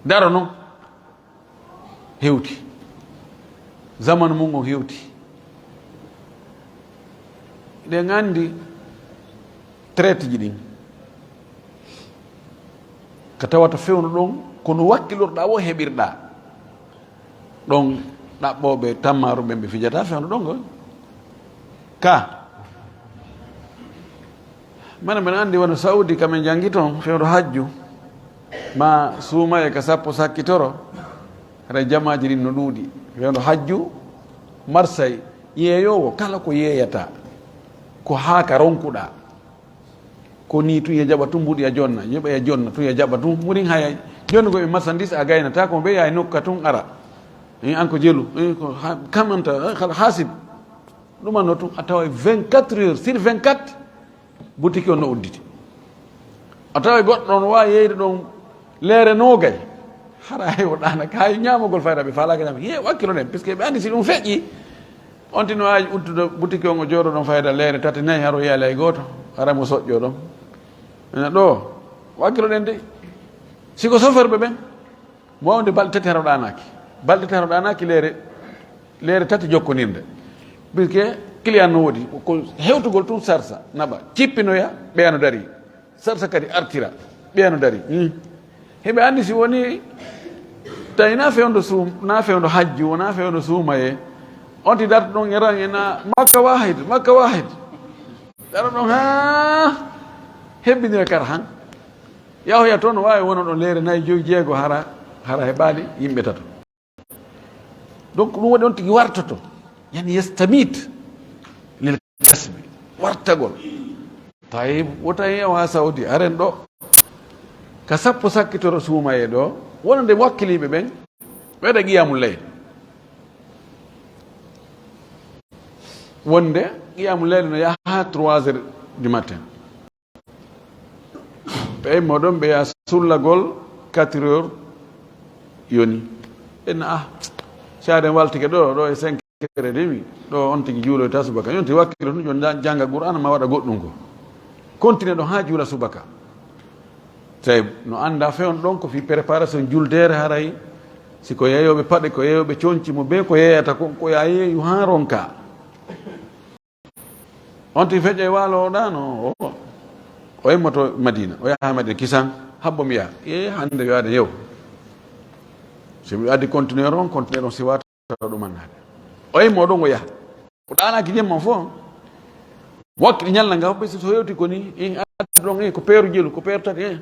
daro noon. Hewti. Zamanu mum on hewti. Eɗen anndi traite ji ɗin. Ka tawata fewndo ɗon, kono wakkilorɗaa o heɓirɗaa. Ɗon ɗaɓɓooɓe tammaaru ɓen ɓe fijata fewndo ɗon ngol. Ka. Mana men anndi wano Saudi ka men janngi ton fewndo hajju. Ma suumaye ka sappo sakkitoro. Hara jamaaji ɗin no ɗuuɗi. Fewndo hajju, Marseille, yeeyoowo kala ko yeeyata. Ko haa ka ronkuɗaa. Ko ni tun ya jaɓa tun mbuɗi ya jonna, yoɓa ya jonna tun ya jaɓa tun. Murin haya jonnugol ɓe marchandise a gaynata ko ɓe yahay nokka tun ara. Eh, an ko jelu, eh, ko ha-, kamanta, eh, kala hasib. Ɗumanno tun a tawa vingt-quatre heures sur vingt-quatre, boutique on no udditi. A tawa goɗɗo on waawi yeyde ɗon leere noogay. Hara hay o ɗaana, ka hay ñaamagol fayda ɓe faalaaka ñaama. Ye wakkilo ɗen, puisque ɓe anndi si ɗum feƴƴi, On tino waaji uddude butiki on, o jooɗo ɗon fayda leere tati nayi, haro yaali hay gooto, hara mo soƴƴo ɗon. Ena ɗo, wakkiloɗen de. Si ko soferɓe ɓen, mo wonde balɗe tati haro ɗaanaaki. Balɗe tati haro ɗaanaaki leere, leere tati jokkondirde. Puisque client no woodi, ko hewtugol tun sarsa, naɓa, cippinoya, ɓeya no dari. Sarsa kadi artira, ɓeya no dari. Hmm. Heɓe anndi si woni, tawi na fewndo suum-, na fewndo hajju, wona fewndo suumaye. On ti darto ɗon e ran e na makka wahid, makka wahid. Daro ɗon ha hebbinira kar han. Yahoya toon no waawi wona ɗon leere nayi, joyi, jeego, hara, hara heɓaali yimɓe tato. Donc ɗum waɗi on tigi wartoto. Yani yastamit lil kasbi. Wartagol. Tawi wota en yaw ha Saudi, haren ɗo. Ka sappo sakkitoro suumaye ɗo, wonande wakkiliɓe ɓen, ɓe waɗa qiyamul layl. Wonde qiyamul layl no yaha ha trois heures du matin. Ɓe immo ɗon, ɓe yaha sullagol quatre heures yoni. Ɓen, ah, si aden waltike ɗo, ɗo e cinq heures et demi, ɗo on tigi juuloyta subaka. Yonti wakkilo tun, jon ja-, janga Qur'ana ma waɗa goɗɗum ko. Continue ɗon ha juula subaka. Tawi no anda fewn ɗon ko fi préparation juldeere haray. Si ko yeeyooɓe paɗe, ko yeeyooɓe conci mo be ko yeeyata ko, ko ya yeeyu ha ronka. On tigi feƴƴa e waalo o ɗaano, o, o immoto Madina, o yaha Madina kisan, habbo mi yaha. E hande yo aade yew. Si mi addi conteneur on, conteneur on si wata ɗum annade. O immo ɗon o yaha. O ɗaanaki jemma fof. Wakki ñalla nga fof, so hewti ko ni, in addi ɗon, e ko peeru jelu, ko peeru tati, e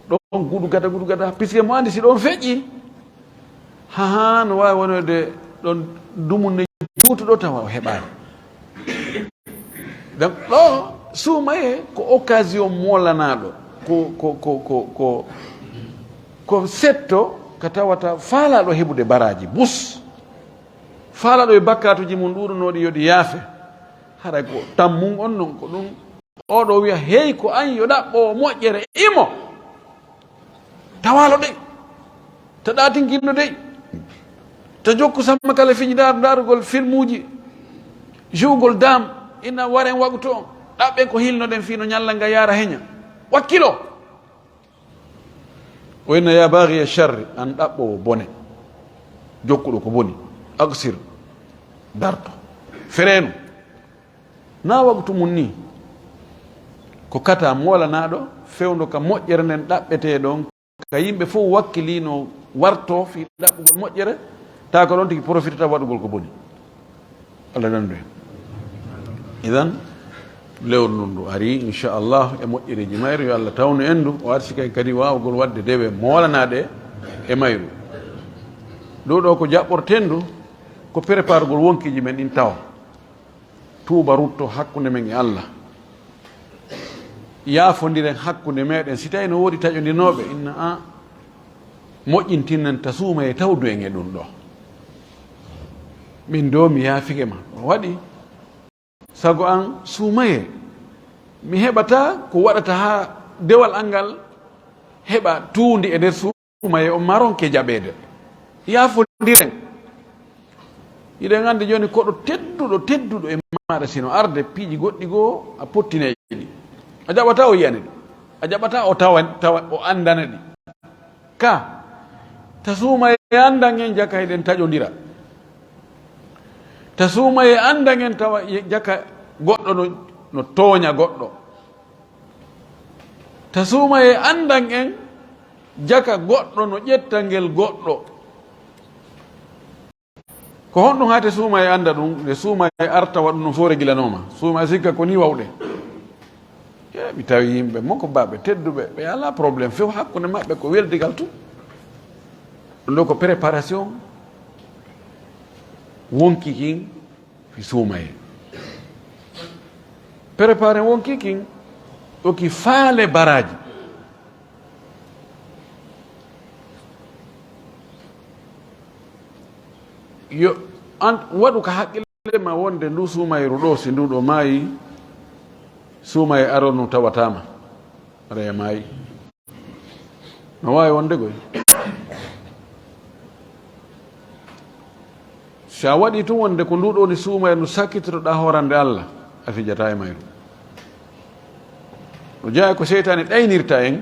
ɗon gudu gada, gudu gada. Puisque mo andi si ɗon feƴƴi, ha, ha, no waawi wonde ɗon dumunne juutuɗo tawa o heɓaani. Donc, ɗo suumaye ko occasion moolanaɗo, ko, ko, ko, ko, ko, ko setto ka tawata faalaɗo heɓude baraji, bus. Faalaɗo e bakkatuji mum ɗuuɗunooɗi yo ɗi yaafe. Haray ko tammum on non ko ɗum. Oɗo wiya, hey, ko an yo ɗaɓɓo moƴƴere imo. Tawalo dey. Ta ɗatinkinno dey. Ta jokku samma kala fiji ndar-, ndarugol filmuji. Jiwgol dam. Ina waren waguto on. Ɗaɓɓen ko hilnoɗen fii no ñalla nga yaara heña. Wakkilo. O inna ya baghiya sharri, an ɗaɓɓowo bone. Jokkuɗo ko boni. Aksir. Darto. Ferenu. Na waktu mum ni, ko kata moolanaɗo fewndo ka moƴƴere nden ɗaɓɓete ɗon, ka yimɓe fof wakkilino warto fii ɗaɓɓugol moƴƴere, ta ko ɗon tigi profitata waɗugol ko boni. Allah nandu en. Idan, lewru ndun ndu ari, inchallah, e moƴƴereeji mayru, yo Allah tawnu en ndu, o arsi kay kadi waawugol waɗde dewe moolanaɗe e mayru. Ɗo ɗo ko jaɓɓorten ndu, ko préparugol wonkiiji men ɗin tawa. Tuuba rutto hakkunde men e Allah. Yaafondiren hakkunde meɗen. Si tawi no woodi taƴondirnooɓe, inna a moƴƴintinnen ta suumaye tawdu en e ɗum ɗo. Min do mi yaafike ma. O waɗi sago an suumaye. Mi heɓata ko waɗata haa dewal angal heɓa tuundi e nder suumaye on maronke jaɓeede. Yaafondiren. Hiɗen anndi jooni koɗo tedduɗo, tedduɗo e maaɗa sino arde piiji goɗɗi goo a pottinay ɗi. A jaɓata o yiyane ɗi. A jaɓata o tawa, tawa o anndana ɗi. Ka, ta suumaye anndan en jaka hiɗen taƴondira. Ta suumaye anndan en tawa ye-, jaka goɗɗo no, no tooña goɗɗo. Ta suumaye anndan en jaka goɗɗo no ƴetta ngel goɗɗo. Ko honɗum haate suumaye annda ɗum, nde suumaye arta waɗu ɗum fof regilanooma. Suumaye sikka ko ni wawɗe. E, mi tawi yimɓe moko baɓe tedduɓe, ɓe alaa problème few hakkunde maɓɓe ko weldigal tun. Ɗum ɗo ko préparation wonki kin fi suumaye. Préparer wonki kin ɗo ki faale baraji. Yo an waɗu ka haqqille ma wonde ndu suumayru ɗo, si ndu ɗo maayi, suumaye arono tawatama. Aɗa e maayi. No waawi wonde koy. Si a waɗi tun wonde ko ndu ɗo ni suumayru ndu sakkitotoɗaa hoorande Allah, a fijataa e mayru. No jeyaa ko seytaane ɗaynirta en,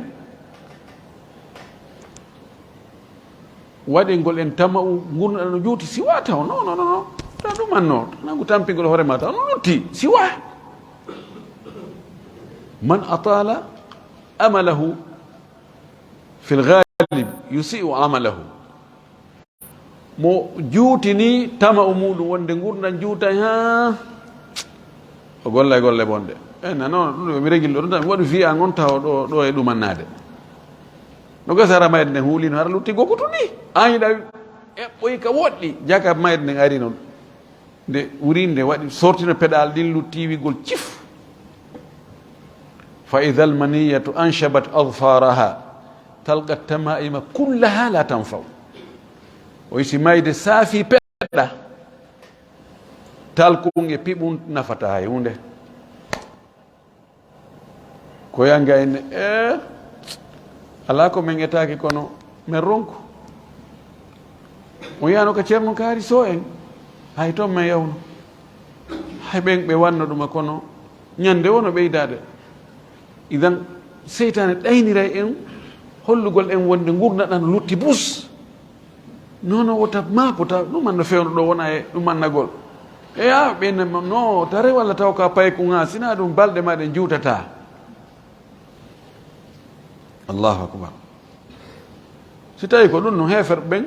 waɗingol en tama'u ngurndan no juuti, siwaa taw. No, no, no, no. Ta ɗumanno, nangu tampingol hoore ma taw. No lutti, siwaa. Man atala amalahu fil ghalib yusi'u amalahu. Mo juutini tama'u muɗum wonde ngurndan juutay, haa o golla e golle bonɗe. E nano, ɗum mi regil ɗo, ɗum tan mi waɗu fiya ngon tawa ɗo, ɗo e ɗumannaade. No gasa hara mayde nden huulino, hara lutti gokutu ni. Añi ɗawi, eɓɓoyi ka woɗɗi, jaka mayde nden ari non. Nde wuri, nde waɗi, sortino peɗal ɗin, lutti wi'gol cif. Fa idha al-maniyatu anshabat adfaraha, talqa tama'ima kullaha la tanfa'u. O isi mayde saafi peɗa, talkun e piɓun nafata hay hunde. Ko yanga en, eh, alaa ko men etaaki kono men ronku. O yano ka Ceerno Kaari Soh en, hay toon men yawno. Hay ɓen ɓe wanno ɗuma kono ñande wono ɓeydaade. Idan, seytaane ɗayniray en, hollugol en wonde ngurndan lutti bus. Non, non, wota maako ta, ɗum an no fewndo ɗo wona e ɗum annagol. E a ɓe ne, no, tare walla taw ka payku ŋa, sina ɗum balɗe ma ɗe juutata. Allahu akbar. Si tawi ko ɗum no heefer ɓen,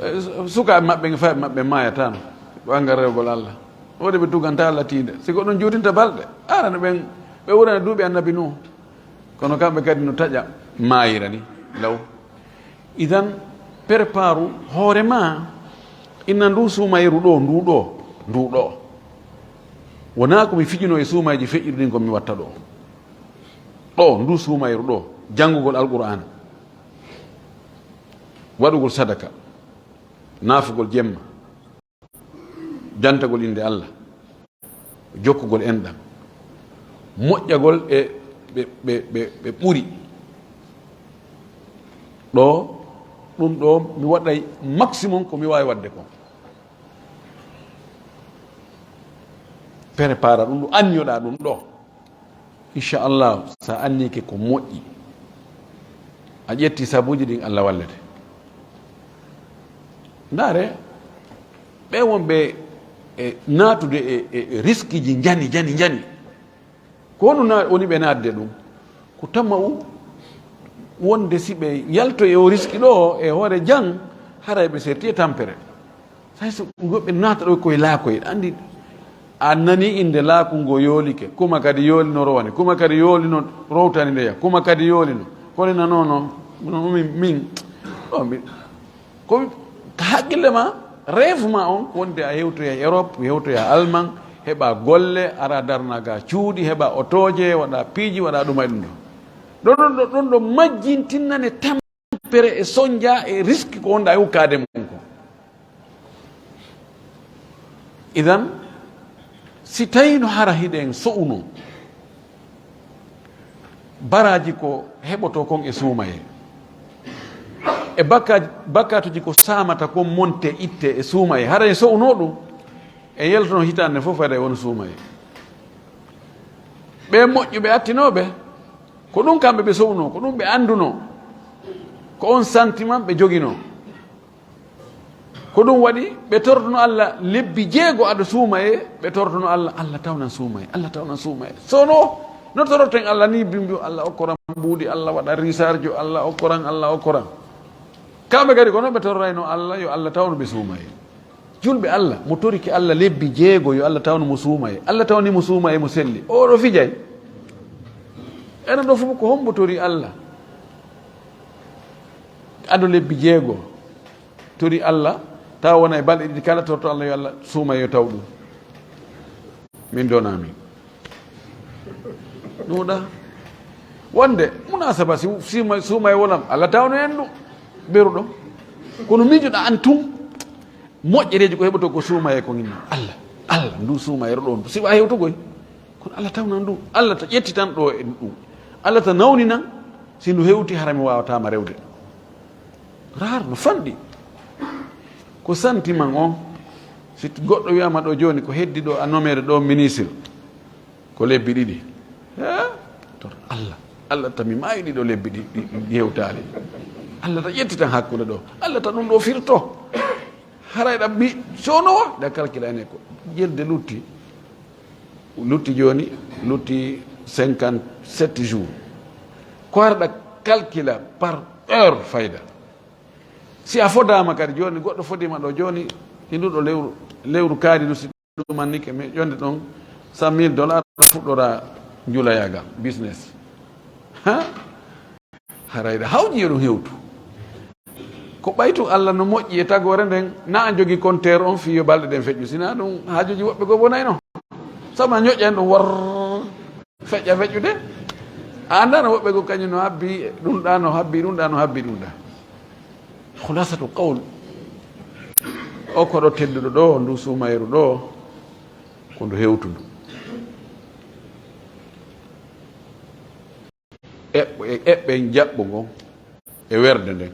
eh, sukaaɓe maɓɓe, fayɓe maɓɓe maayatano. Ko angal rewgol Allah. Wode ɓe tuganta Allah tiinde. Si ko ɗum juutinta balɗe, arano ɓen, ɓe wurana duuɓi annabi Nuh. Kono kamɓe kadi no taƴa maayira ni, law. Idan, preparu hoore ma, inna ndu suumayru ɗo, ndu ɗo, ndu ɗo. Wonaa ko mi fijuno e suumayji feƴƴuɗi ɗin ko mi watta ɗo. Ɗo, ndu suumayru ɗo, janngugol Alqur'aana, waɗugol sadaka, naafugol jemma, jantagol innde Allah, jokkugol enɗam, moƴƴagol e ɓe, ɓe, ɓe, ɓe ɓuri. Ɗo, ɗum ɗo, mi waɗay maximum ko mi waawi waɗde kon. Prépara ɗum, ɗum anniyoɗaa ɗum ɗo. Inchallah, so a annike ko moƴƴi, a ƴetti sabuuji ɗin, Allah wallete. Ndaare, ɓe wonɓe e naatude e, e, e riskiji njani, njani, njani. Ko honɗum na-, woni ɓe naatde ɗum? Ko tama'u wonde si ɓe yaltoyi e o riski ɗo e hoore jang, haray ɓe serti e tampere. Sai so goɗɓe naata ɗo koye laakoye. Anndi a nani innde laaku ngo yoolike, kuma kadi yoolino rowane, kuma kadi yoolino rowtani ndeya, kuma kadi yoolino. Kono nano no, no min, min, ɗo mi, ko ka haqqille ma, rêve ma on, ko wonde a hewtoya Europe, hewtoya Allemagne, heɓa golle, ara darna ga cuuɗi, heɓa otooje, waɗa piiji, waɗa ɗum e ɗum ɗo. Ɗon ɗon ɗo, ɗon ɗo majjintinnane tampere e sonja e riski ko wonɗa e ukkaade mum ko. Idan, si tawino hara hiɗen so'uno, baraaji ko heɓoto kon e suumayee, e bakka-, bakkatuji ko saamata kon monte itte e suumayee, haray so'uno ɗum, e yaltono hitaande fof fayda e won suumayee. Ɓe moƴƴuɓe attinooɓe, ko ɗum kamɓe ɓe so'uno, ko ɗum ɓe annduno, ko on sentiment ɓe joginoo. Ko ɗum waɗi ɓe tortuno Allah lebbi jeego aɗa suumayee, ɓe tortuno Allah, Allah tawnan suumayee, Allah tawnan suumayee. Sono no toroten Allah ni, bimbi Allah okkoran buuɗi, Allah waɗa risarjo, Allah okkoran, Allah okkoran. Kamɓe kadi ko non ɓe torrayno Allah, yo Allah tawnu ɓe suumayee. Julɓe Allah, mo toriki Allah lebbi jeego, yo Allah tawnu mo suumayee. Allah tawni mo suumayee, mo selli. O ɗo fijay. Enen ɗo fof ko hombo tori Allah? Ado lebbi jeego. Tori Allah, tawa wona e balɗe ɗiɗi kala, torto Allah, yo Allah suuma, yo taw ɗum. Min dona min. Ɗuuɗa. Wonde, munasaba, si, si ma-, suuma e wonam, Allah tawno en ɗum. Beruɗo. Kono miijoɗa an tun, moƴƴereeji ko heɓoto ko suuma e ko nginno. Allah, Allah, ndu suuma e roɗo on. Si wa hewtugoy. Kono Allah tawnan ɗum. Allah ta ƴetti tan ɗo e ɗum. Allah ta nawni nan, si ndu hewti, hara mi waawata ma rewde. Raar no fanɗi. Ko sentiment on, Si goɗɗo wiyama ɗo jooni ko heddi ɗo a nomere ɗo ministre, ko lebbi ɗiɗi. He? Tor Allah. Allah tami maayi ɗiɗo lebbi ɗi, ɗi, ɗi hewtaali. Allah ta ƴetti tan hakkunde ɗo. Allah ta ɗum ɗo firto. Haray ɗa mbi soonowa, ɗa calcula ene ko. Jelde lutti. Lutti jooni, lutti cinquante-sept jours. Ko hara ɗa calcula par heure fayda. Si a fodaama kadi jooni, goɗɗo fodiima ɗo jooni, e nduɗo lewru, lewru kaari ndu si ɗumannike, mi ƴonde ɗon cent mille dollars, fuɗɗora njulayagal, business. Ha? Haray ɗa hawji yo ɗum hewtu. Ko ɓaytu Allah no moƴƴi e tagoore nden, na a jogi compteur on fii yo balɗe ɗen feƴƴu. Sina ɗum haajuji woɓɓe goo bonayno. Sabu a ñoƴƴan ɗum wor feƴƴa feƴƴude. A anndano woɓɓe goo kañum no habbi ɗum ɗa, no habbi ɗum ɗa, no habbi ɗum ɗa. Khulasatu qawl. O koɗo tedduɗo ɗo, ndu suumayru ɗo, ko ndu hewtundu. Eɓɓe, eɓɓe jaɓɓo ngon e werde nden.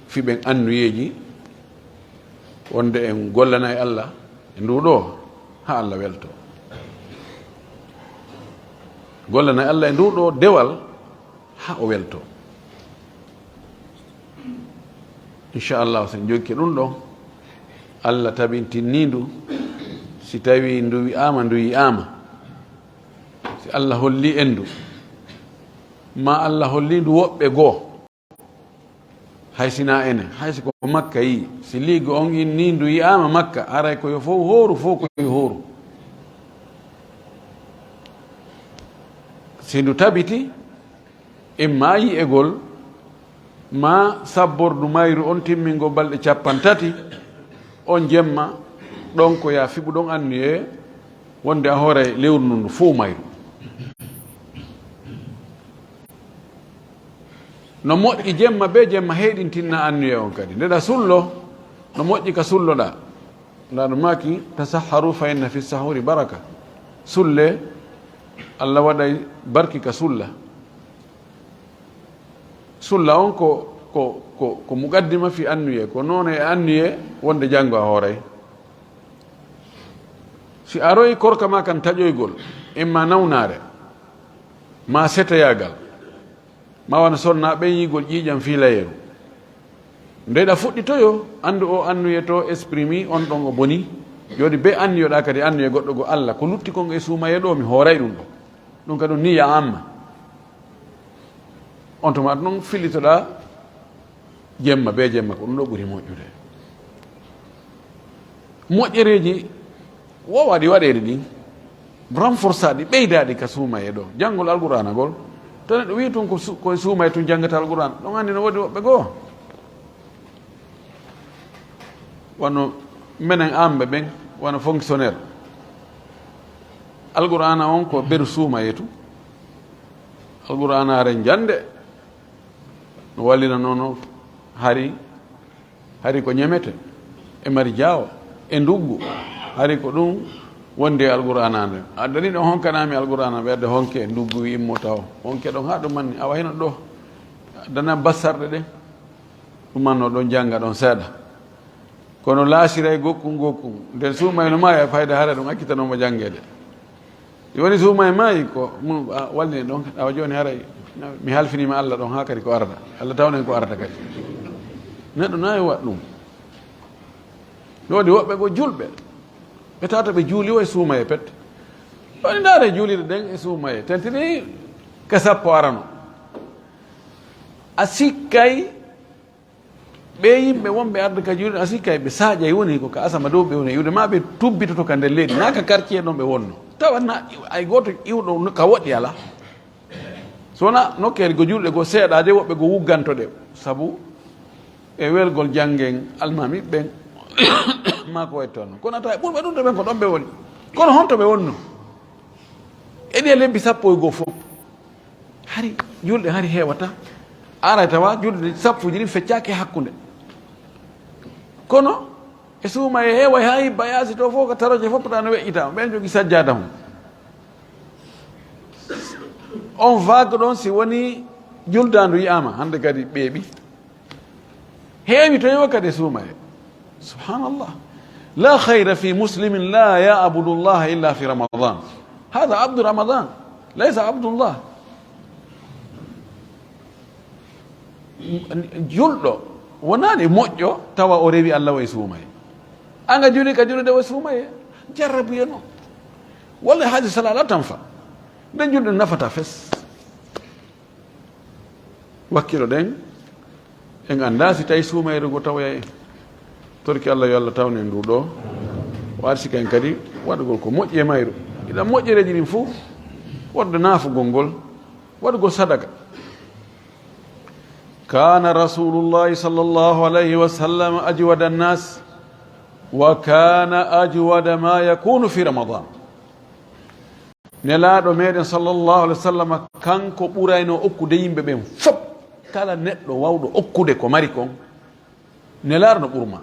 Fiɓen annuyeeji wonde en gollanay Allah e ndu ɗo haa Allah welto. Gollanay Allah e ndu ɗo dewal haa o welto. Inchallahu, so en jokki ɗum ɗon, Allah tabintinni ndu, si tawi ndu wi'aama, ndu yi'aama. Si Allah holli en ndu, ma Allah holli ndu woɓɓe goo, hay sina enen, hay si ko Makka yi'i, si liigo on inni ndu yi'aama Makka, haray ko yo fow hooru, fow ko yo hooru. Si ndu tabiti, imma yi'egol, ma sabbordu mayru on timmingo balɗe cappanɗe tati, on jemma, ɗon ko ya fiɓu ɗon anniye wonde a hooray lewru ndun fow mayru. No moƴƴi jemma be jemma heyɗintinna anniye on kadi. Nde ɗa sullo, no moƴƴi ka sulloɗa. Nda no maaki, "Tasahharu fa inna fi sahuri baraka." Sulle, Allah waɗay barki ka sulla. Sulla on ko, ko, ko, ko muqaddima fi annuye, ko noone e annuye wonde janngo a hooray. Si a royi korka ma kan taƴoygol, imma nawnaare, ma setoyaagal, ma wano sonna ɓen yi'ugol ƴiiƴam fiilayeeru. Nde ɗa fuɗɗitoyo, anndu o annuye to exprimi on ɗon o boni. Jooni be anniyoɗa kadi annuye goɗɗo go Allah, ko lutti kon e suumaye ɗo mi hooray ɗum ɗo. Ɗum kadi on niyya amma. On tuma ɗum fillitoɗa jemma be jemma, ko ɗum ɗo ɓuri moƴƴude. Moƴƴereeji wowaɗi waɗeede ɗin, renforçaɗi, ɓeydaaɗi ka suumaye ɗo. Janngol Alqur'aana ngol, to neɗɗo wi'i tun ko su-, ko e suumaye tun janngata Alqur'aana, ɗon anndi no woodi woɓɓe goo. Wano menen amɓe ɓen, wano fonctionnaire. Alqur'aana on ko beru suumaye tun. Alqur'aanaare njannde, no wallina nono hari, hari ko ñemete e mari jaawo e nduggu, hari ko ɗum wondi e Alqur'aana nden. A dani ɗon honkanami Alqur'aana, ɓerde honke nduggu wi immo taw. Honke ɗon haa ɗum manni, awa hino ɗo. Dana bassarɗe ɗen, ɗum manno ɗon jannga ɗon seeɗa. Kono laasiray gokkun gokkun. Nden suumayno ma e fayda hara ɗum accitanomo janngeede. Si woni suuma e maayi ko mun, a, walli en ɗon, awa jooni haray mi halfinima Allah ɗon haa kadi ko arata. Allah tawnen ko arata kadi. Neɗɗo na e waɗ ɗum. Ɗo woni woɓɓe ko julɓe. Ɓe tawata ɓe juuli o e suumaye pet. Woni ndaare juulirɗe ɗen e suumaye. Tentini ka sappo arano. A sikkay Ɓee yimɓe wonɓe arde ka juulirde, a sikka ɓe saaƴay woni ko ka asama dow ɓe woni iwde, ma ɓe tubbitoto ka nder leydi, na ka quartier ɗon ɓe wonno. Tawa na ay gooto iwɗo ka woɗɗi alaa. So wonaa nokkeeli go juulɗe goo seeɗaaje, woɓɓe goo wugganto ɗe. Sabu e welgol janngen almaami ɓen, maa ko wayi toon. Kono a tawa ɓurɓe ɗum to ɓen ko ɗon ɓe woni. Kono honto ɓe wonno? E ɗiya lebbi sappo e goo fof. Hari juulɗe hari heewata. Aray tawa juulɗe sappuji ɗin feccaaki e hakkunde. Kono e suuma e heewa e haa yibba yaasi to fof ko taroje fof pota no weƴƴita. Ɓen jogi sajjaada hon. On vague ɗon si woni juldaandu yi'aama, hannde kadi ɓeeɓi. Heewi to yewa kadi e suuma e. Subhanallah. La khayra fi muslimin la ya'budu Allah illa fi Ramadan. Hada abdu Ramadan, laysa abdullah. Julɗo wonaani moƴƴo tawa o rewi Allah way suumaye. Anga juli ka julude way suumaye. Jarrabuye noon. Walla haaji sala ala tanfa. Nden julɗo nafata fes. Wakkilo ɗen, en anndaa si tawi suumayre ngo tawoya en. Torki Allah yo Allah tawnu en ndu ɗo. O arsika en kadi waɗugol ko moƴƴi e mayru. Iɗa moƴƴereeji ɗin fof, wonde naafugol ngol, waɗugol sadaka. Kana Rasulullahi sallallahu alayhi wa sallam ajwada annas, wa kana ajwada ma yakunu fi Ramadan. Nelaaɗo meɗen sallallahu alayhi wa sallam, kanko ɓurayno okkude yimɓe ɓen fof. Kala neɗɗo wawɗo okkude ko mari kon, Nelaaɗo no ɓurma.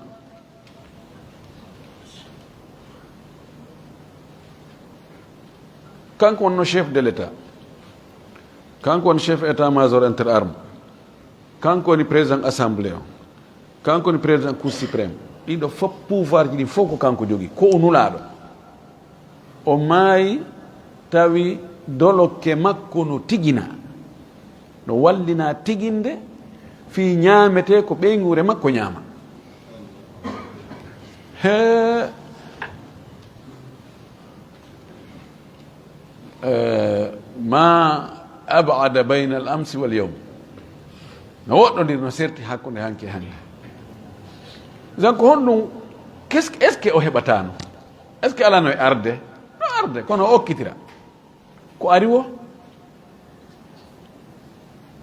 Kanko wonno chef de l'État, kanko woni chef état major inter arme, kanko woni président assemblée on, kanko woni président cour suprême. Ɗiɗo fof pouvoir ji ɗin fof ko kanko jogi, ko o nulaaɗo. O maayi tawi dolokke makko no tigina, no wallina tiginde fii ñaametee ko ɓeynguure makko ñaama. He, eh, ma abada bayna al amsi wal yawm. No woɗɗondiri, no serti hakkunde hanki e hannde. Donc ko honɗum, qu'est-ce que, est-ce que o heɓataano? Est-ce que alano e arde? No arde, kono o okkitira. Ko ari wo,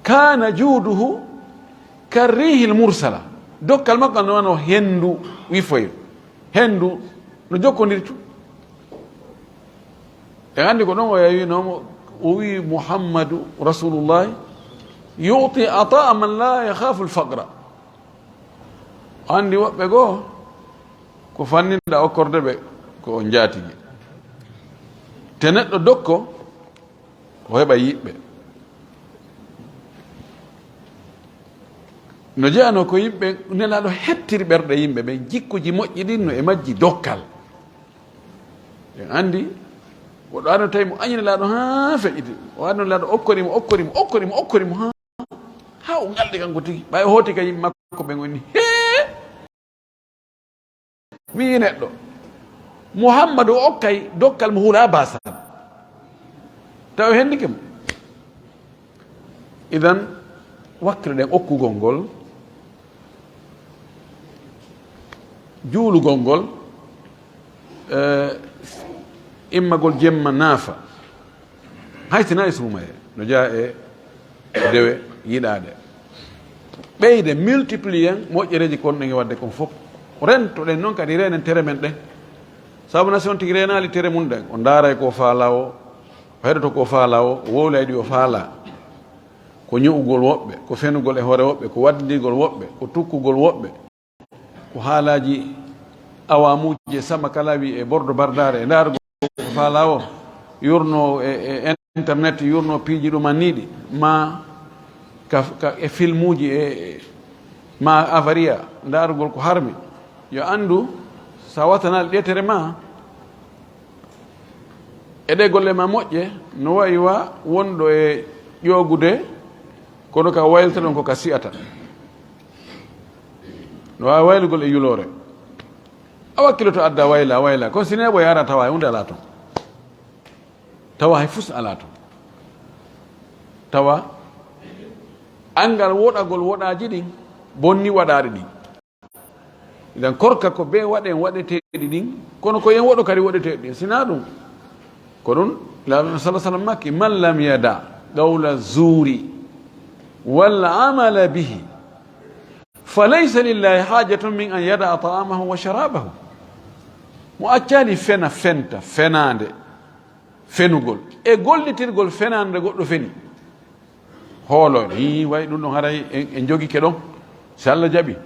kana juuduhu karrihil mursala. Dokkal makko no wano henndu wifoyo. Henndu no jokkondiri tu. En anndi ko ɗon o yawi nomo, o wi, "Muhammadu Rasulullahi yu'ti ata'a man la yakhafu al-faqra." Anndi woɓɓe goo ko fanninɗa okkorde ɓe ko on njaatigi. Te neɗɗo dokko, o heɓa yiɓɓe. No jeyanoo ko yimɓe, Nelaaɗo hettiri ɓerɗe yimɓe ɓen, jikkuji moƴƴi ɗin no e majji dokkal. En anndi, woɗɗo adno tawi mo añi Nelaaɗo haa feƴƴiti. O adno Nelaaɗo okkori mo, okkori mo, okkori mo, okkori mo haa, haa o ŋalɗi kanko tigi. Ɓay o hooti ka yimɓe makko ɓen, o inni, "Hee! Mi yi neɗɗo. Muhammadu o okkay dokkal mo hula basan." Tawi o hendike mo. Idan, wakkilo ɗen okkugol ngol, juulugol ngol, eh, immagol jemma naafa. Hay si nayi suumaye, no jeyaa e dewe yiɗaaɗe. Ɓeyde, multiplier moƴƴereeji kon ɗen e waɗde kon fof. Rentoɗen noon kadi, reenen tere men ɗen. Sabu na si on tigi reenaali tere mum ɗen, o ndaaray ko faalaa o, o heɗoto ko faalaa o, o wowlay ɗi o faalaa. Ko ño'ugol woɓɓe, ko fenugol e hoore woɓɓe, ko waddindirgol woɓɓe, ko tukkugol woɓɓe. Ko haalaaji awaamuuji e sama kala wi e bordo bardaare e ndaargol ko faalaa o, yurno e, e internet, yurno piiji ɗumanniiɗi, ma ka, ka e filmuuji e, e ma avaria, ndaargol ko harmi. Yo anndu, so a wattanaali ɗe tere ma, e ɗe golle ma moƴƴe, no wayi wa wonɗo e ƴoogude, kono ka waylata ɗon ko ka si'ata. No waawi waylugol e yuloore. A wakkiloto adda wayla, wayla. Kono si neeɓo yaara tawa e huunde alaa ton. Tawa hay fus alaa ton. Tawa anngal woɗagol woɗaaji ɗin bonni waɗaaɗi ɗin. Idan korka ko bee waɗen waɗeteeɗi ɗin, kono ko yen woɗo kadi woɗeteeɗi ɗin. Sinaa ɗum, ko ɗum Laaɗo sallallahu alaihi wasallam makki, "Man lam yada qawla zuri wal amala bihi, fa laysa lillahi hajatun min an yada ta'amahu wa sharabahu." Mo accaali fena, fenta, fenaande, fenugol, e gollitirgol fenaande goɗɗo feni. Hoolo, hi, way ɗum ɗon haray en, en jogike ɗon. Si Allah jaɓi.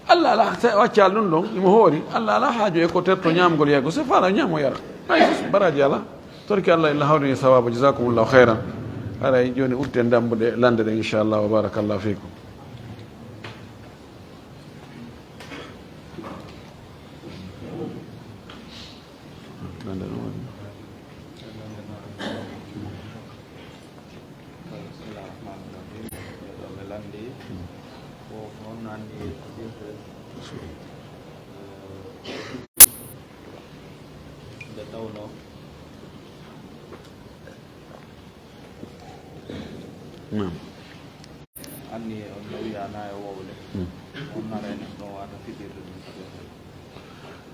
Allah ala, sa waccal ɗum ɗon, imo hoori. Allah ala haaju e ko terto ñaamgol yeego. Se faala ñaamo yara. Hay fus, baraji ala. Torki Allah illa hawri sawabu. Jazakumullahu khairan. Haray jooni udditen dambuɗe lande ɗen, inchallah. Wa barakallahu fikum. Bismillahir Rahmanir Rahim. Ɓe lanndi ko honno anndi nde tawnoo Naam. Anniye on no wiya na e wowle. Hmm. On nara en no wata fiɓirde ɗum.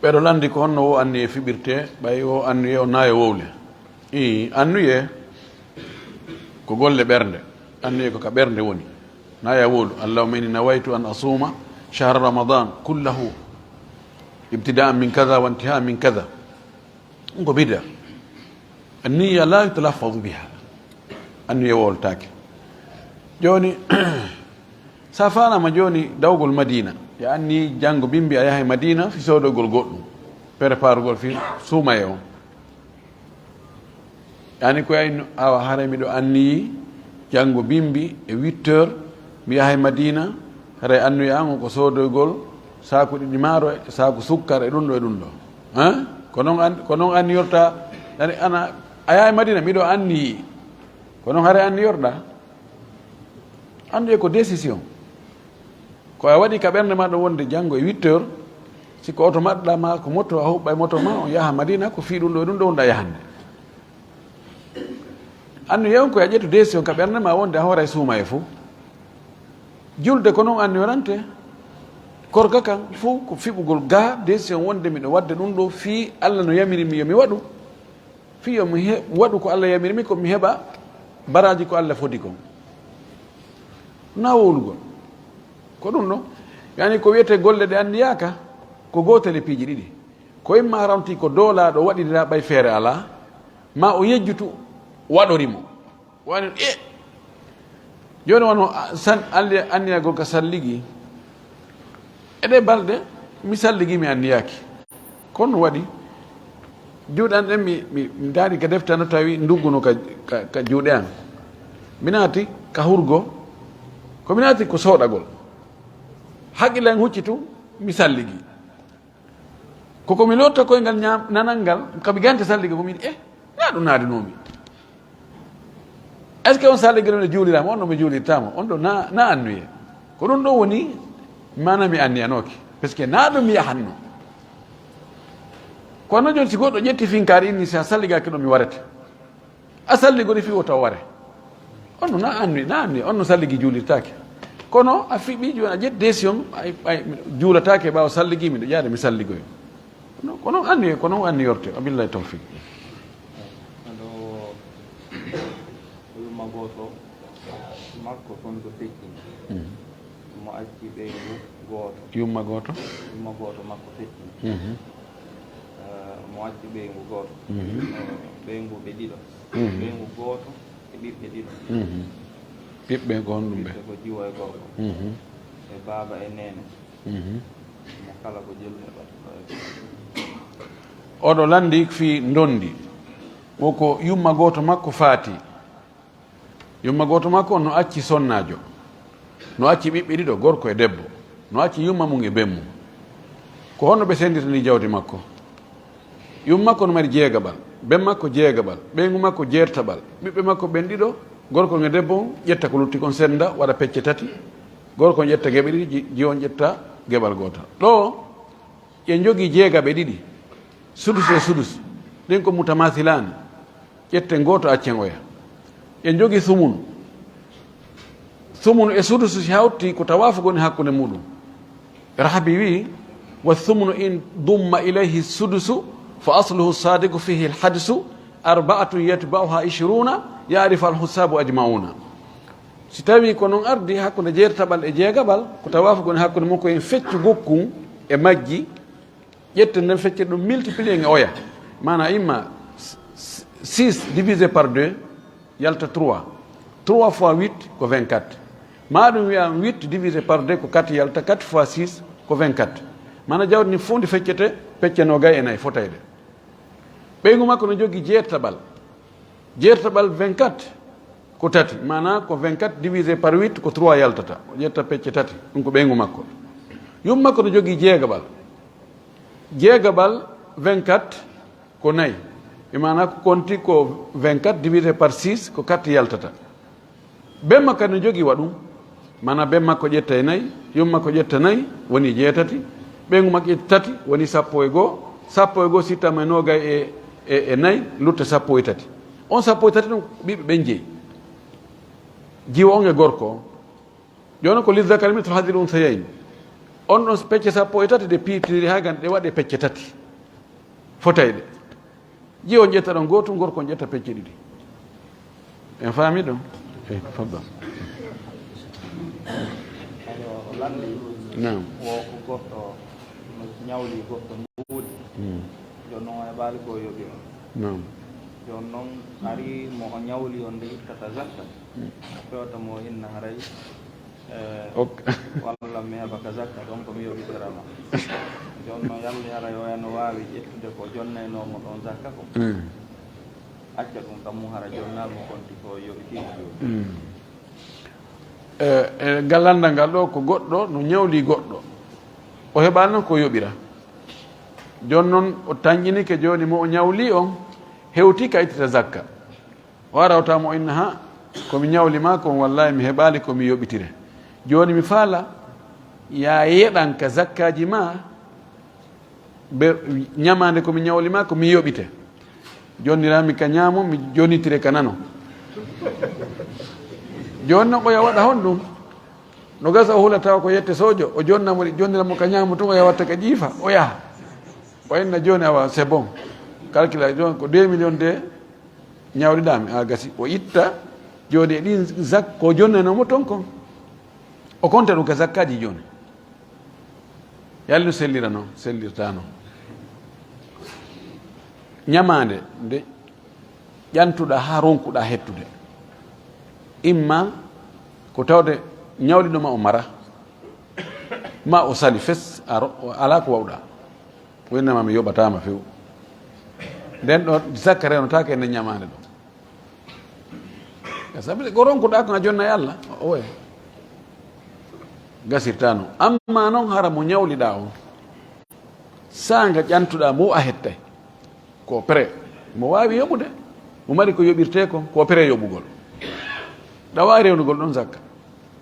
Ɓeɗo lanndi ko honno o anniye fiɓirte, ɓay o anniye o na e wowle. Ii, anniye ko golle ɓernde. Anniye ko ka ɓernde woni. Na e wowlu. Allahumma inni nawaytu an asuma shahra Ramadan kullahu ibtidaan min kaza wa intihaa min kaza. Ɗum ko bida. Anniya la yutalaffadu biha. Anniya wowltaake. Jooni, sa faalaama jooni dawgol Madina, ya anni janngo bimbi a yahay Madina fi soodogol goɗɗum, preparugol fi suumaye on. Yani ko yayno awa haray miɗo anniyi janngo bimbi e huit heures mi yahay Madina, haray anniya an ko soodogol saaku ɗiɗi maaro e saaku sukkar e ɗum ɗo e ɗum ɗo. Hein? Ko noon an-, ko noon anniyorta, yani ana a yahay Madina miɗo anniyi. Ko noon haray anniyorɗa. Anniye ko décision. Ko a waɗi ka ɓernde ma ɗo wonde janngo e huit heures, si ko oto maɗɗa ma ko moto a huɓɓa e moto ma on yaha Madina ko fii ɗum ɗo e ɗum ɗo wonɗa yahande. Anniye on ko a ƴettu décision ka ɓernde ma wonde a hoora e suuma e fof. Julde ko noon anniyorante. Korka kan fof ko fiɓugol ga décision wonde miɗo waɗde ɗum ɗo fii Allah no yamiri mi yo mi waɗu. Fii yo mi he-, waɗu ko Allah yamiri mi ko mi heɓa baraaji ko Allah fodi kon. Na wowlugol. Ko ɗum ɗo. Yani ko wiyetee golle ɗe anniyaaka ko gootel e piiji ɗiɗi. Ko imma a rawti ko doolaaɗo waɗidira ɓay feere alaa, ma o yejjutu waɗori mo. Wani e jooni wano a-, san-, alli-, anniyagol ka salligi. E ɗe balɗe mi salligi mi anniyaaki. Kono waɗi juuɗe an ɗen mi, mi, mi daari ka defte an tawi ndugguno ka, ka, ka juuɗe an. Mi naati ka hurgo. Ko mi naati ko soɗagol. Haqqille an hucci tun mi salligi. Koko mi lotta koyngal ñaam-, nanal ngal, ka mi ganta sallige ko mi wi'i, "Eh, na ɗum naadunoomi." Est-ce que on sallige ɗum ne juuliraama? On ɗo mi juulirtaama. On ɗo na, na annuye. Ko ɗum ɗo woni maana mi anniyanooki. Parce que na ɗum mi yahanno. Kono jooni si goɗɗo ƴetti finkaari inni, si a salligaaki ɗo mi warete. A salligori fii o taw ware. On no na anni, na anni, on no salligi juulirtaake. Kono a fiɓi jooni a ƴetti décision, ay, ay, juulataake ɓaawo salligi, miɗo ƴaade mi salligoyo. Kono, kono anni, kono anni yorte, wabillahi tawfiq. Aɗo yumma gooto makko toon to feccini. Mhm. Mo acci ɓeyngu gooto. Yumma gooto? Yumma gooto makko feccini. Mhm. Eh, mo acci ɓeyngu gooto. Mhm. Eh, ɓeyngu ɓe ɗiɗo. Mhm. Ɓeyngu gooto e ɓiɓɓe ɗiɗo. Mhm. Ɓiɓɓe ko honɗum ɓe? Ɓiɓɓe ko jiwo e gorko. Mhm. E baaba e neene. Mhm. Mo kala ko jelu heɓata ɗo e. Oɗo lanndi fii ndondi. Wo ko yumma gooto makko faati. Yumma gooto makko on no acci sonnaajo. No acci ɓiɓɓe ɗiɗo, gorko e debbo. No acci yumma mum e ben mum. Ko honno ɓe senditani jawdi makko? Yumma makko no mari jeegaɓal, ben makko jeegaɓal, ɓeyngu makko jeertaɓal. Ɓiɓɓe makko ɓen ɗiɗo, gorko e debbo on, ƴetta ko lutti kon senda, waɗa pecce tati. Gorko on ƴetta geɓe ɗiɗi, ji-, jiwo on ƴetta geɓal gootal. Ɗo, ɓe njogii jeegaɓe ɗiɗi, sudus e sudus, ɗen ko mutamasilaani, ƴetten gooto accen oya. Ɓe njogii sumunu. Sumunu e sudusu si hawti ko tawaafu goni hakkunde muɗum. Rahabi wi, "Wa sumunu in dumma ilayhi sudusu, fa asluhu sadiqu fihi alhadisu, arba'atun yatba'uha ishruna, ya'rifu alhusabu ajma'una." Si tawi ko non ardi hakkunde jeertaɓal e jeegaɓal, ko tawaafu goni hakkunde mum ko en feccu gokkun e majji, ƴetten nden feccen ɗum multiplier e oya. Maana imma six divisé par deux yalta trois. Trois fois huit ko vingt-quatre. Ma ɗum wiya huit divisé par deux ko quatre yalta quatre fois six ko vingt-quatre. Maana jawdi ndi fof ndi feccete pecce noogay e nayi fotayde. Ɓeyngu makko no jogii jeertaɓal. Jeertaɓal vingt-quatre ko tati, maanaa ko vingt-quatre divisé par huit ko trois yaltata, o ƴetta pecce tati, ɗum ko ɓeyngu makko. Yumma makko no jogii jeegaɓal. Jeegaɓal vingt-quatre ko nayi. E maanaa ko konti ko vingt-quatre divisé par six, ko quatre yaltata. Ben makko kadi no jogii wa ɗum. Maanaa ben makko ƴetta e nayi, yumma makko ƴetta nayi, woni jeetati. Ɓeyngu makko ƴetta tati, woni sappo e goo. Sappo e goo sittama e noogay e, e, e nayi, lutta sappo e tati. On sappo e tati ɗum, ɓiɓɓe ɓen jeyi. Jiwo on e gorko on. Jooni ko lizzakari mislu hazzil unsayayni. On ɗon pecce sappo e tati ɗe piitiri haa ganda ɗe waɗe pecce tati. Fotayɗe. Jiwo on ƴetta ɗon gootum, gorko on ƴetta pecce ɗiɗi. En faami ɗum? Eh, faddal. Ayo, o lanndi Naam. Wo ko goɗɗo no ñawli goɗɗo mbuuɗi. Hmm. Jooni noon e ɓaali ko yoɓi on. Naam. Jooni noon ari mo o ñawli on nde ittata zakka. Hmm. Fewta mo inna haray, eh, Ok. Walla mi heɓa ka zakka ɗon ko mi yoɓitirama. Jooni noon yalli haray o eno waawi ƴettude ko jonnaynoo mo ɗon zakka ko. Hmm. Acca ɗum kam mum hara jonnal mo konti ko yoɓitiima jooni. Hmm. E, e gallanda ngal ɗo ko goɗɗo no ñawli goɗɗo. O heɓaani noon ko yoɓira. Jooni noon o tanƴinike jooni mo o ñawli on hewti ka ittita zakka. O ara o tawa mo o inna ha ko mi ñawli ma kon wallahi mi heɓaali ko mi yoɓitire. Jooni mi faala ya yeɗan ka zakkaaji ma. Be ñamaande ko mi ñawli ma ko mi yoɓite. Jonniraami ka ñaamo, mi jonnitire ka nano. Jooni non oya waɗa honɗum? No gasa o hula tawa ko yette sojo, o jonna mo, jonnira mo ka ñaamo tun, oya watta ka jiifa, o yaha. O inna jooni awa, c'est bon. Calcula jooni ko deux millions de ñawliɗaami, a gasi. O itta jooni e ɗin zak-, ko jonnanoo mo ton kon. O konta ɗum ka zakkaaji jooni. Yalla no sellira noon, sellirta noon. Ñamaande nde ƴantuɗaa haa ronkuɗaa hettude. Imma ko tawde ñawliɗo ma o mara, ma o sali fes, a ro-, o alaa ko wawɗaa. O innama mi yoɓataama few. Nden ɗo zakka renotaake e nden ñamaande ɗo. Sabi ko ronkuɗaa ko a jonna e Allah, o, oye. Gasirta noon. Amma noon hara mo ñawliɗaa on, saanga ƴantuɗaa mo a hettay. Ko prêt. Mo waawi yoɓude. Mo mari ko yoɓirtee kon, ko prêt yoɓugol. Ɗa waawi rewnugol ɗon zakka.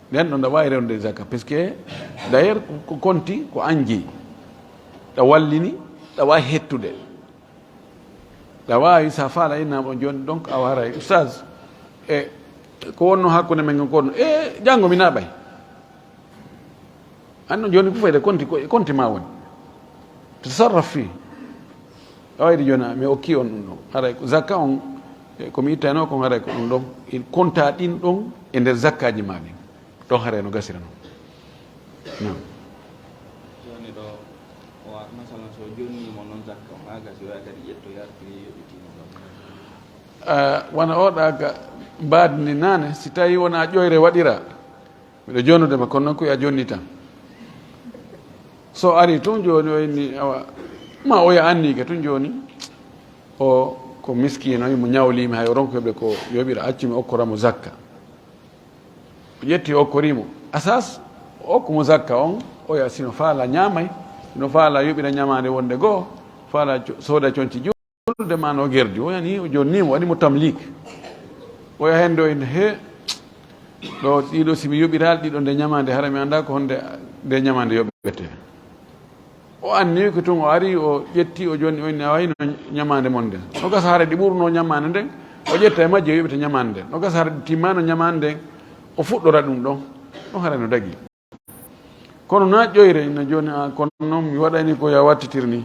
Nden ɗon ɗa waawi rewnude zakka. Parce que d'ailleurs, ko, ko konti, ko an jeyi. Ɗa wallini, ɗa waawi hettude. Ɗa waawi, sa faala inna on jooni, donc, a waray, Oustaz, e ko wonno hakkunde men kon, e janngo mi naɓay. An non jooni ko fayda konti, ko e konti ma woni. Tasarraf fii. A wayde jooni, mi okki on ɗum ɗon. Haray ko zakka on, e ko mi ittayno kon, haray ko ɗum ɗon. Il konta ɗin ɗon e nder zakkaaji ma ɗin. Ɗon haray no gasira non. Naam. Jooni ɗo, o wa-, masalan, so o jonnii mo noon zakka on, haa gasi, oya kadi ƴetto yartiri, yoɓitii mo ɗon. Ah, wona oɗa ka mbaadi ni naane, si tawi wona ƴoyre waɗira, miɗo jonnude ma, kono noon ko ya jonni tan. So ari tun jooni, o inni, awa, ma oya anniike tun jooni, o ko miskiino, mo ñawliimi, hay o ronkoyɓe ko yoɓira, accu mi okkora mo zakka. O ƴetti, o okkorii mo. Asas, o okku mo zakka on, oya sino faala ñaamay, sino faala yoɓira ñamaande wonde goo, faala co-, sooda conci juulde ma no gerdi. O yani, o jonni mo, waɗi mo tamlik. Oya hende o ina, he, ɗo, ɗiɗo si mi yoɓiraali ɗiɗo nde ñamaande, hara mi anndaa ko honde nde ñamaande yoɓetee. O anniyi ko tun, o ari, o ƴetti, o jonni, o inni, a wayno ñamaande mon nden. No gasa hara ɗi ɓurno ñamaande nden, o ƴetta e majje, o yoɓita ñamaande nden. No gasa hara ɗi timmano ñamaande nden, o fuɗɗora ɗum ɗon. Ɗum haray no dagi. Kono na ƴoyre, ina jooni, a, kono noon mi waɗayni ko ya wattitir ni.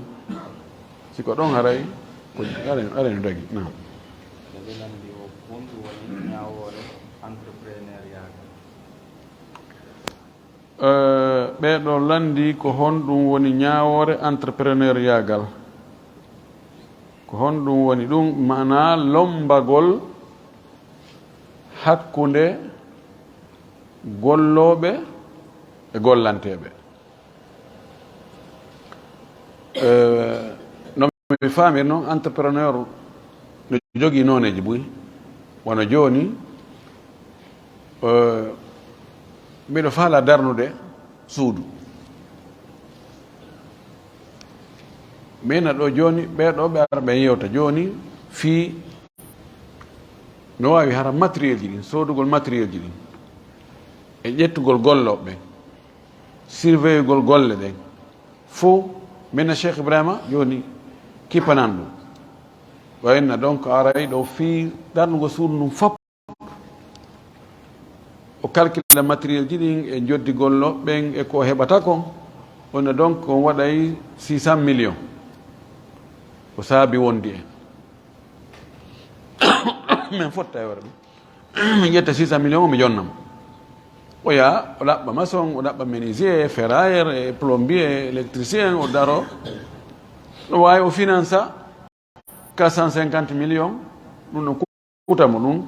Si ko ɗon haray, ko haray, haray no dagi. Naam. Ɓe lanndi o, honɗum woni ñaawoore entrepreneuriat? Eh, ɓee ɗoo lanndii ko honɗum woni ñaawoore entrepreneuriagal. Ko honɗum woni ɗum? Maanaa lommbagol hakkunde gollooɓe e gollanteeɓe. Eh, no mi faamir noon, entrepreneur no jogii nooneeji buy. Wano jooni, eh, miɗo faalaa darnude suudu. Min na ɗo jooni, ɓee ɗo ɓe ara ɓe yewta jooni fii no waawi hara matériel ji ɗin, soodugol matériel ji ɗin, e ƴettugol gollooɓe ɓen, surveillugol golle ɗen. Fow, min na Cheikh Ibrahima jooni kippanan ɗum. Wa inna donc aray ɗo fii darnugo suudu ndun fop. O calcula matériel ji ɗin e njoddi gollooɓe ɓen e ko o heɓata kon. On a donc on waɗay six cent millions. Ko saabi wondi en. Min fotta e hoore ɗum. Min ƴetta six cent millions o mi jonnamo. O yaa, o ɗaɓɓa maçon, o ɗaɓɓa menuisier, ferrailleur, e plombier, électricien, o daro. No waawi o finansa quatre cent cinquante millions, ɗum no kuta mo ɗum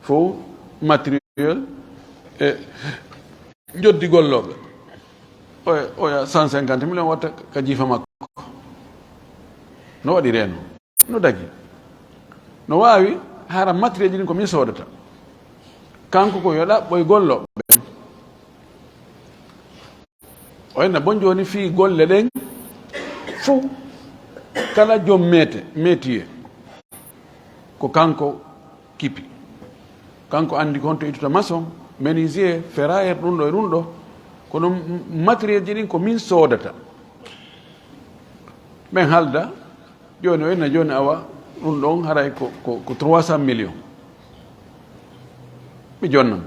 fow, matériel e njoddi gollooɓe. Oya, oya cent cinquante millions watta ka jiifa makko. No waɗi reeno? No dagi? No waawi hara matériel ji ɗin ko min soodata. Kanko ko yo ɗaɓɓoy gollooɓe ɓen. O enna bon jooni fii golle ɗen fow, kala joom meete, métier, ko kanko kipi. Kanko anndi ko honto ittata maçon, menuisier, ferrailleur, ɗum ɗo e ɗum ɗo. Kono m-, matériel ji ɗin ko min soodata. Ɓen halda, jooni o enna jooni awa, ɗum ɗon haray ko, ko, ko trois cent millions. Mi jonnan.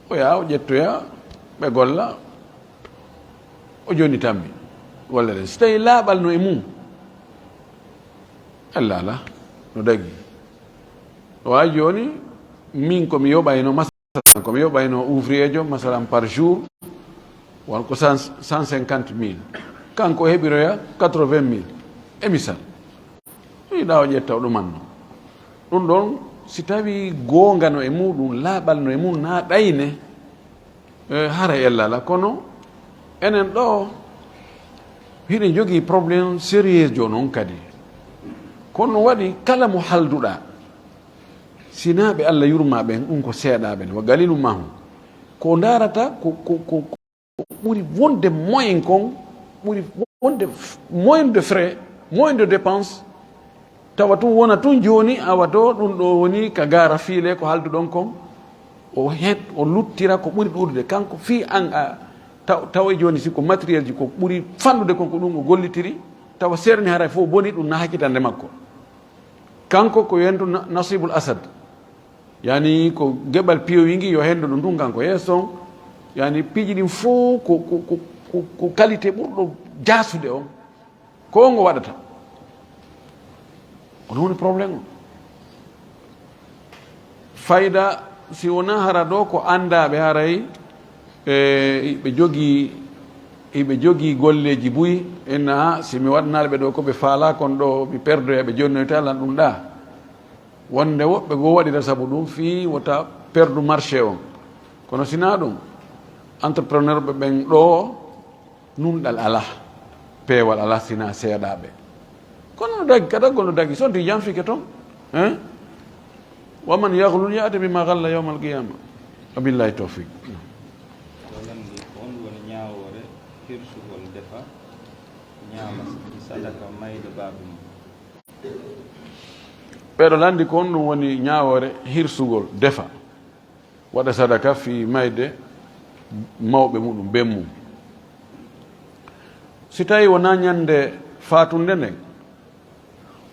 O yaa, o ƴettoya, ɓe golla, o jonitan mi. Golle ɗen. Si tawi laaɓal no e mum, Allah ala, no dagi. O waawi jooni, min ko mi yoɓayno, masalan, ko mi yoɓayno ouvrier jo, masalan, par jour, won ko cent, cent cinquante mille. Kanko o heɓiroya quatre-vingt mille. E misal. Yiɗa o ƴetta o ɗumanno. Ɗum ɗon, si tawi goonga no e muɗum, laaɓal no e mum, na ɗayne, e, haray ella ala. Kono enen ɗo, hiɗen jogii problème sérieux jo non kadi. Kono waɗi kala mo halduɗa, sinaa ɓe Allah yurma ɓen, ɗum ko seeɗaaɓe, wa qaliilun maahum. Ko ndaarata, ko, ko, ko, ko ɓuri wonde moyen kon, ɓuri wonde f-, moyen de frais, moyen de dépense, tawa tun wona tun jooni, awa to ɗum ɗo woni ka gaara fiile ko halduɗon kon, o het, o luttira ko ɓuri ɗuuɗude. Kanko fii an a taw, tawa jooni si ko matériel ji ko ɓuri fanɗude kon ko ɗum o gollitiri, tawa seerni haray fof boni ɗum na hakkitande makko. Kanko ko yentu na-, nasibul asad. Yani ko geɓal piyowi ngi yo hendo ɗum tun kanko yeeso on. Yani piiji ɗin fof ko, ko, ko, ko, ko qualité ɓurɗo jaasude on. Ko ngo waɗata. Ko ɗum woni problème o. Fayda si wona hara ɗo ko anndaaɓe haray, e, ɓe jogii, ɓe jogii golleeji buy, enna, si mi waɗanaali ɓe ɗo ko ɓe faalaa kon ɗo, mi perdoya ɓe jonnoyta lan ɗum ɗa. Wonde woɓɓe goo waɗira sabu ɗum fii wota perdu marché on. Kono sinaa ɗum, entrepreneur ɓe ɓen ɗo, nunɗal alaa, peewal alaa, sinaa seeɗaaɓe. Kono no dagi, kadi gol no dagi, sonti janfike ton. Hein? Wa man yaglul ya'ti bima galla yawmal qiyama. Wabillahi tawfiq. Ko lanndi ko on woni ñaawoore hirsugol defa, ñaama sadaka mayde baabe mum. Ɓeɗo lanndi ko on ɗum woni ñaawoore hirsugol defa, waɗa sadaka fii mayde mawɓe muɗum, ben mum. Si tawi wonaa ñande faatunde nden,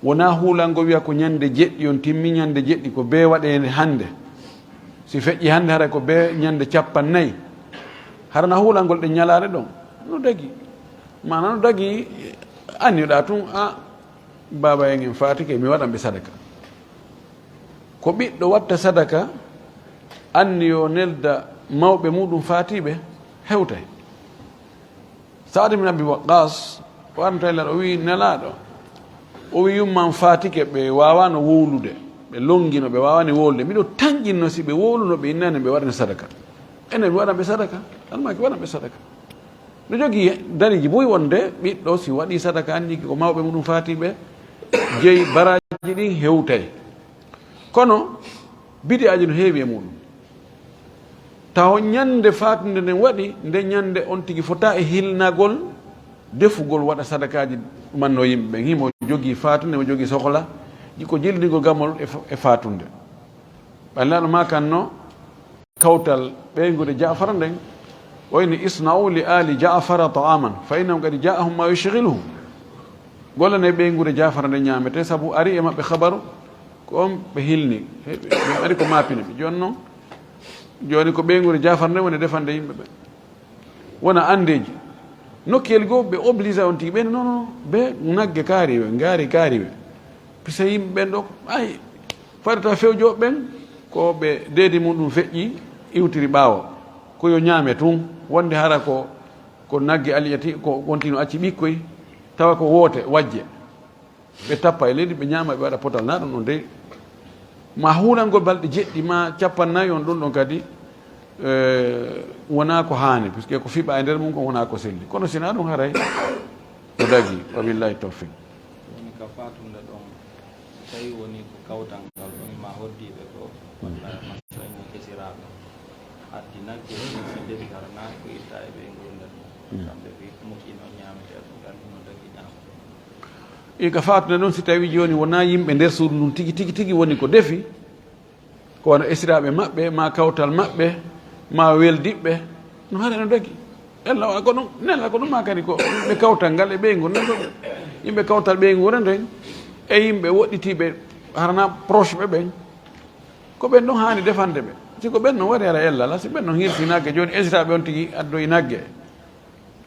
wonaa huulango wiya ko ñande jeɗɗi on timmi, ñande jeɗɗi ko bee waɗeende hannde. Si feƴƴi hannde, haray ko bee ñande cappannayi. Hara na huulangol ɗen ñalaare ɗon? No dagi. Maana no dagi, anniyoɗaa tun, a, baaba en en faatike, mi waɗan ɓe sadaka. Ko ɓiɗɗo watta sadaka, anniyo nelda mawɓe muɗum faatiiɓe, hewtay. Saad ibn Abi Waqqas, o arno tawi Nelaaɗo, o wi, Nelaaɗo, o wi, yumma am faatike, ɓe waawano wowlude, ɓe longino, ɓe waawani wowlude. Miɗo tanƴinno si ɓe wowluno, ɓe innani, ɓe waɗani sadaka. Enen mi waɗan ɓe sadaka, almaaki waɗan ɓe sadaka. No jogii daliiji buy wonde ɓiɗɗo si waɗi sadaka, anndi ko mawɓe muɗum faatiiɓe, jeyi baraaji ɗin hewtay. Kono bidi'aaji no heewi e muɗum. Taho ñande faatunde nden waɗi, nde ñande on tigi fota e hilnagol defugol, waɗa sadakaaji, ɗumanno yimɓe ɓen. Himo jogii faatunde, himo jogii sohla, ji-, ko jillindigol gamol e fa-, e faatunde. Ɓay Nelaaɗo maakanno kawtal ɓeynguure Jaafara nden, o inni: "Isna'u li ali Jaafara ta'aman, fa innahum qad ja'ahum ma yushghiluhum." Gollanee ɓeynguure Jaafara nden ñaametee, sabu ari e maɓɓe habaru ko on ɓe hilni. He, ɓe, ɓe ari ko maapini ɓe. Jooni non, jooni ko ɓeynguure Jaafara nden woni defande yimɓe ɓe. Wona anndeeji. Nokkuyel goo, ɓe obligé on tigi, ɓen, non, non, be nagge kaari we, ngaari kaari we. Pise yimɓe ɓen ɗo, ay, fadata fewjooɓe ɓen, ko ɓe deedi muɗum feƴƴi, iwtiri ɓaawo. Ko yo ñaame tun, wonde hara ko, ko nagge aliyati, ko wontino acci ɓikkoy, tawa ko woote, wajje. Ɓe tappa e leydi, ɓe ñaama, ɓe waɗa potal. Na ɗum ɗon dey, ma huulangol balɗe jeɗɗi, ma cappannayi on, ɗum ɗon kadi, eh, wonaa ko haani, puisque ko fiɓa e nder mum, ko wonaa ko selli. Kono si na ɗum haray, ko dagi, wa billahi tawfiq. Woni ka faatunde ɗon, so tawi woni ko kawtal ngal, woni ma hoddiiɓe ko, walla ma so tawi mo kesiraaɓe, addi nagge, si defi hara na ko itta e ɓe ngol nder mum. Mm. Kamɓe ɓe moƴƴino ñaametee ko ngal hino dagi ñaama. E ka faatunde ɗon, si tawi jooni wonaa yimɓe nder suudu ndun tigi, tigi, tigi woni ko defi, ko wano esiraaɓe maɓɓe, ma kawtal maɓɓe, ma weldiɓɓe, no hara no dagi. Ella o ko ɗum, nella ko ɗum ma kadi ko yimɓe kawtal ngal e ɓeyngu nden ɗon. Yimɓe kawtal ɓeynguure nden e yimɓe woɗɗitiiɓe harana proche ɓe ɓen. Ko ɓen ɗon haani defande ɓe. Si ko ɓen no waɗi hara ella la, si ɓen no hirsi nagge, jooni esiraaɓe on tigi addoyi nagge.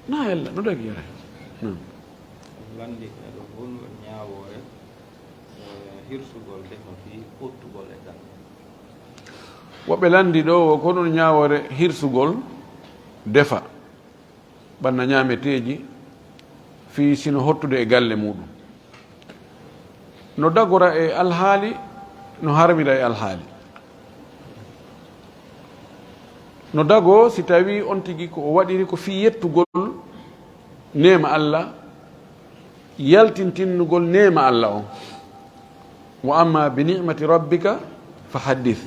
Na ella, no dagi hara. Hmm. Lanndi e ɗo fof no ñaawoore, eh, hirsugol defa fii ɓottugol e galle. Woɓɓe lanndi ɗo, wo ko ɗum ñaawoore hirsugol defa, ɓanna ñaameteeji, fii sino hottude e galle muɗum. No dagora e alhaali, no harmira e alhaali. No dagoo si tawii on tigi ko o waɗiri ko fii yettugol neema Allah, yaltintinnugol neema Allah on. "Wa amma bi ni'mati rabbika fa haddith."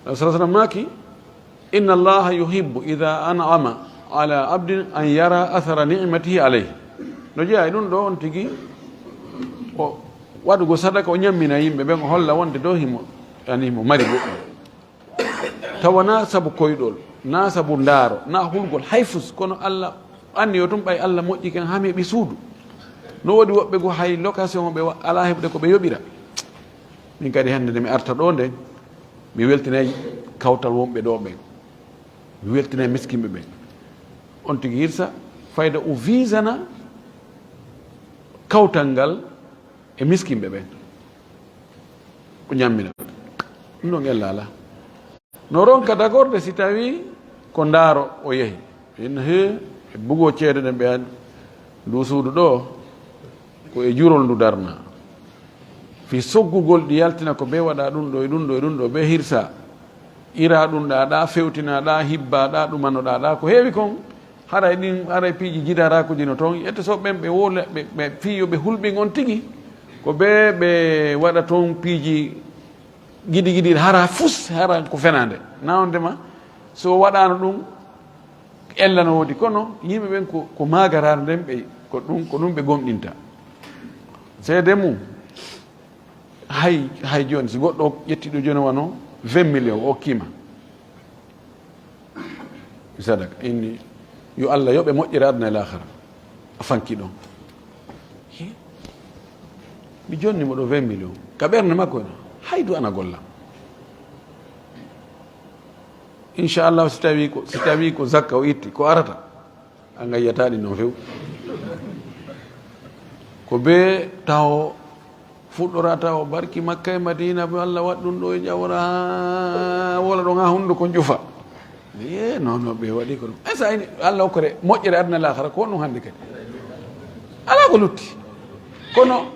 Nabi sallallahu alaihi wasallam maaki, "Inna Allaha yuhibbu idha an'ama ala abdin an yara athara ni'matihi alayhi." No jeyaa e ɗum ɗo, on tigi o waɗugol sadaka, o ñammina yimɓe ɓen, o holla wonde ɗo himo, yani himo mari goɗɗum. Tawa na sabu koyɗol, na sabu ndaaro, na hulgol hay fus, kono Allah anni yo ɗum ɓay Allah moƴƴi ken haa mi heɓi suudu. No woodi woɓɓe goo hay location o ɓe wa-, alaa heɓude ko ɓe yoɓira. Min kadi hannde nde mi arta ɗo nde, mi weltinay kawtal wonɓe ɗo ɓen. Mi weltinay miskinɓe ɓen. On tigi hirsa fayda o visana kawtal ngal e miskinɓe ɓen. O ñammina. Ɗum ɗon ella alaa. No ronka dagorde si tawii ko ndaaro o yehi. Inna he, e bugoo ceede ɗen ɓe an, ndu suudu ɗo, ko e jurol ndu darna. Fii soggugol ɗi yaltina ko bee waɗa ɗum ɗo e ɗum ɗo e ɗum ɗo, bee hirsa. Ira ɗum ɗa, ɗa fewtina, ɗa hibba, ɗa ɗumano ɗa, ɗa ko heewi kon. Haray ɗin, haray piiji jidarakuuji no toon. Ete so ɓen ɓe wole, ɓe, ɓe fii yo ɓe hulɓin on tigi. Ko bee ɓe waɗa toon piiji gidi gidi, hara fus, hara ko fenaande. Na on ndema, so waɗaano ɗum, ella no woodi. Kono yimɓe ɓen ko, ko maagaraare nden ɓe, ko ɗum, ko ɗum ɓe gomɗinta. Seede mum, hay, hay jooni, si goɗɗo ƴetti ɗo jooni wano vingt millions, o okkiima. Sadaka, inni, yo Allah yoɓe moƴƴere aduna e laakhara. A fanki ɗon. He? Mi jonni mo ɗo vingt millions. Ka ɓernde makko, hay du ana golla. Inchallah, si tawi ko, si tawi ko zakka o itti, ko arata, a ngayyataa ɗi non few. Ko bee taho fuɗɗorata o barki Makka e Madina, bo Allah waɗ ɗum ɗo e Ƴawra, haa wola ɗon haa hunnduko njufa. Ye, non, non, ɓe waɗi ko ɗum. E sa ini, Allah hokkore moƴƴere aduna laakhara, ko honɗum hannde kadi? Alaa ko lutti. Kono,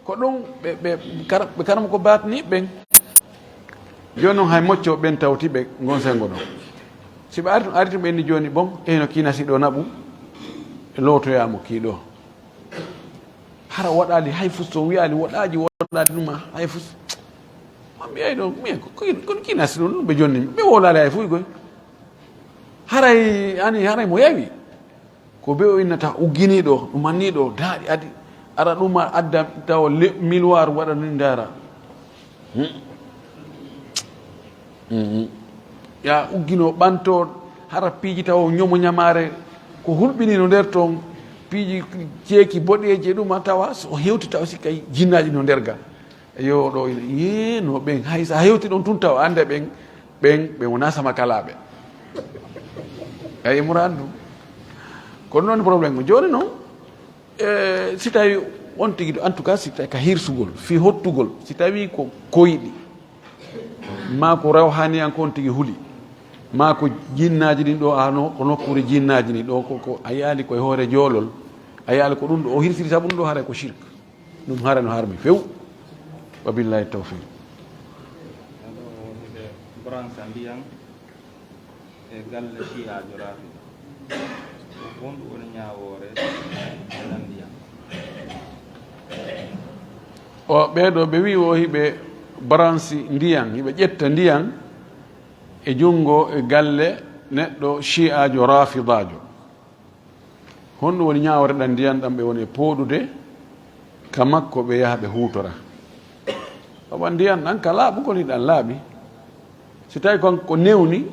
ko ɗum ɓe, ɓe, kar-, ɓe karama ko baatni ɓen. Jooni non hay mocco ɓen tawti ɓe ngon sengo ɗon. Si ɓe arti, arti ɓe inni jooni bon, e no kiina si ɗo naɓu, e lootoyaa mo kii ɗo. Hara waɗaali hay fus, so wiyaali waɗaaji, waɗaali ɗum hay fus. On mbiyay ɗo, mbiyen ko, ko, kono kiina si ɗum, ɓe jonni, ɓe wowlaali hay fuy koy. Haray, ani, haray mo yawi. Ko be o innata ugginiiɗo, ɗum anniiɗo, daaɗi adi, ara ɗum a adda tawa le-, milwaar waɗa ni ndaara. Hmm. Mhm. Ya uggino ɓanto hara piiji tawa o ñomo ñamaare ko hulɓini no nder toon, piiji ceeki boɗeeji e ɗum a tawa so o hewti tawa sikkay jinnaaji no nder ga. Yo ɗo ina, yee, no ɓen, hay so a hewti ɗon tun tawa annde ɓen, ɓen, ɓen wonaa sama kalaaɓe. Ay, emo anndu. Ko noon problème mo. Jooni noon, eh, si tawi on tigi, en tout cas, si tawi ka hirsugol, fii hottugol, si tawi ko koyɗi, maa ko rawhaniyanke on tigi huli, maa ko jinnaaji ɗin ɗo, a no, ko nokkuure jinnaaji ɗin ɗo, ko, ko a yaali ko e hoore joolol, a yaali ko ɗum ɗo, o hirsiri sabu ɗum ɗo, haray ko shirk. Ɗum hara no harmi few. Wa billahi tawfiq. Hiɓe branche ndiyan e galle shi'aajo Rafida. Ko honɗum woni ñaawoore nan ndiyan? O, ɓee ɗo ɓe wi'i o hiɓe branche ndiyan, hiɓe ƴetta ndiyan e junngo e galle neɗɗo shi'aajo Rafidaajo. Honɗum woni ñaawre ɗan ndiyan ɗan ɓe woni e pooɗude ka makko ɓe yaha ɓe huutora? Oɓa ndiyan ɗan ka laaɓugol hiɗan laaɓi. Si tawi kon ko newni,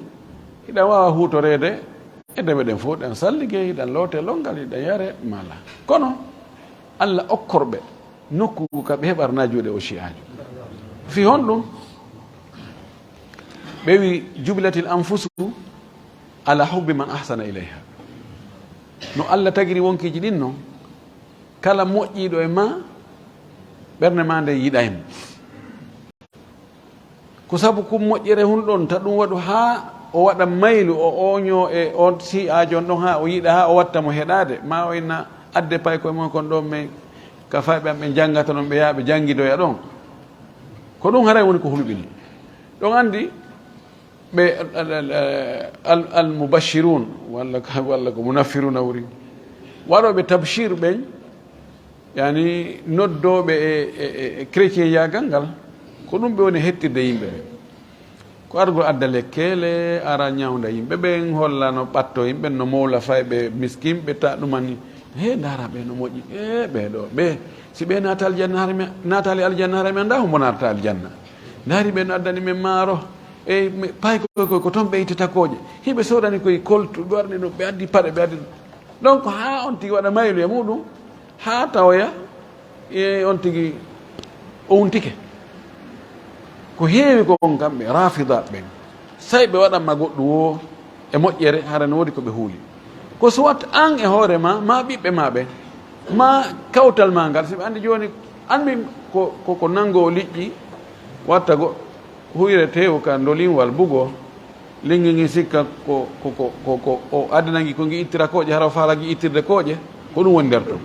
hiɗan waawa huutoreede e dewe ɗen fof, ɗan sallige, hiɗan loote lonngal, hiɗan yare, mala. Kono Alla okkorɓe nokku ka ɓe heɓarna juuɗe o shi'aajo. Fii honɗum? Ɓe wi, "Jubilatil anfusu ala hubbi man ahsana ilayha." No Alla tagiri wonkiiji ɗin non, kala moƴƴiiɗo e ma, ɓernde ma nde yiɗay mo. Ko sabu ko moƴƴere hun ɗon, ta ɗum waɗu haa o waɗa maylu, o ooñoo e on shi'aajo on ɗon, haa o yiɗa, haa o watta mo heɗaade, ma o inna adde pay koye mon kon ɗon, mais ka fayɓe am ɓe janngata non, ɓe yaha ɓe janngidoya ɗon. Ko ɗum haray woni ko hulɓini. Ɗon anndi ɓe al, al, al, al, al mubashirun, walla, walla ko munaffiruna wuri, waɗooɓe tabshir ɓen, yani noddooɓe e, e, e, e chrétien yaagal ngal, ko ɗum ɓe woni hettirde yimɓe ɓen. Ko argol adda lekkeele, ara ñawnda yimɓe ɓen, holla no ɓatto yimɓe, no mowla fayɓe miskinɓe, ta ɗumani. He, ndaara ɓe no moƴƴi. E, ɓee ɗo, ɓe, si ɓe naata aljanna, hara mi, naataali aljanna, hara mi annda hombo naatata aljanna. Ndaari ɓe no addani men maaro. E, mi, paay koy, koy, ko toon ɓe ittata kooƴe. Hiɓe soodani koye koltu, ɓe warni ɗum, ɓe addi paɗe, ɓe addi ɗum. Donc, haa on tigi waɗa maylu e muɗum, haa tawoya, e on tigi o wuntike. Ko heewi ko on kamɓe, Rafida ɓen. Say ɓe waɗanma goɗɗum woo e moƴƴere, hara no woodi ko ɓe huuli. Ko soit an e hoore ma, ma ɓiɓɓe ma ɓen, ma kawtal ma ngal, si ɓe anndi jooni, an min ko, ko, ko nanngo liƴƴi, watta go, huyre teewu ka ndolinwal bugo, linngi ngi sikka ko, ko, ko, ko, ko o addanangi ko ngi ittira kooƴe, hara o faalaki ittirde kooƴe, ko ɗum woni nder ton.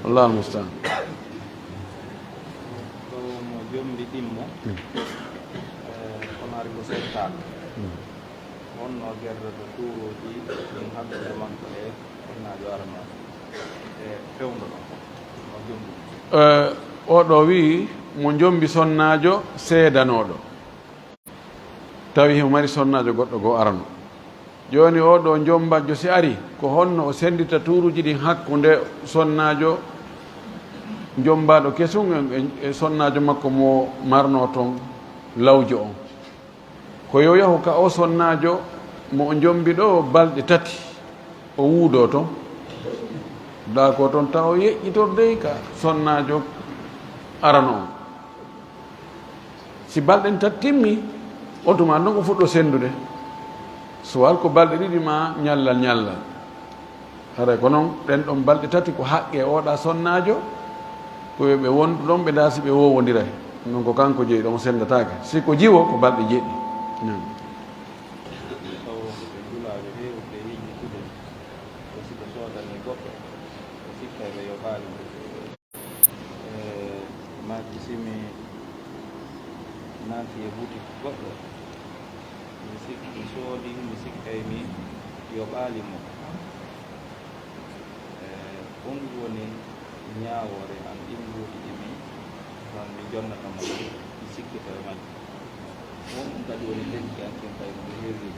Wallahu almustaan. Ɗo mo jombi ɗimmo, eh, kono ari ko settaaka. Honno gertoto tuuruuji ɗin hakkunde makko e sonnaajo arano e fewndo ɗon? No jombi. Eh, oɗo wi'i mo jombi sonnaajo seedanooɗo. Tawi himo mari sonnaajo goɗɗo goo arano. Jooni oo ɗoo jombajo si ari, ko honno o senndita tuuruuji ɗin hakkunde sonnaajo jombaaɗo kesun e, e, e sonnaajo makko mo marnoo ton lawjo on? Ko yo yahu ka oo sonnaajo mo o jombi ɗoo balɗe tati. O wuudoo ton. Daakoo ton tawa o yeƴƴitordey ka sonnaajo arano on. Si balɗe ɗen tati timmi, on tuma ɗon o fuɗɗo senndude. Suwal ko balɗe ɗiɗi maa ñallal ñallal. Haray ko non, ɗen ɗon balɗe tati ko haqqe oo ɗaa sonnaajo, ko yo ɓe wondu ɗon, ɓe ndaa si ɓe woowondiray. Non ko kanko jeyi ɗon, o senndataake. Si ko jiwo, ko balɗe jeeɗiɗi. Naam. Tawo ko julaajo heewude yejjitude, ko si ɓe soodanii goɗɗo, o sikkay ɓe yoɓaali mo. E, maaki si mi naati e butik goɗɗo, mi sik-, mi soodi, mi sikkay mi yoɓaali mo. E, honɗum woni ñaawoore an ɗin mbuuɗi ɗi mi, ɗon mi jonnata mo, mi sikkita e majji? Honɗum kadi woni lekki an kin kay no mi heewi?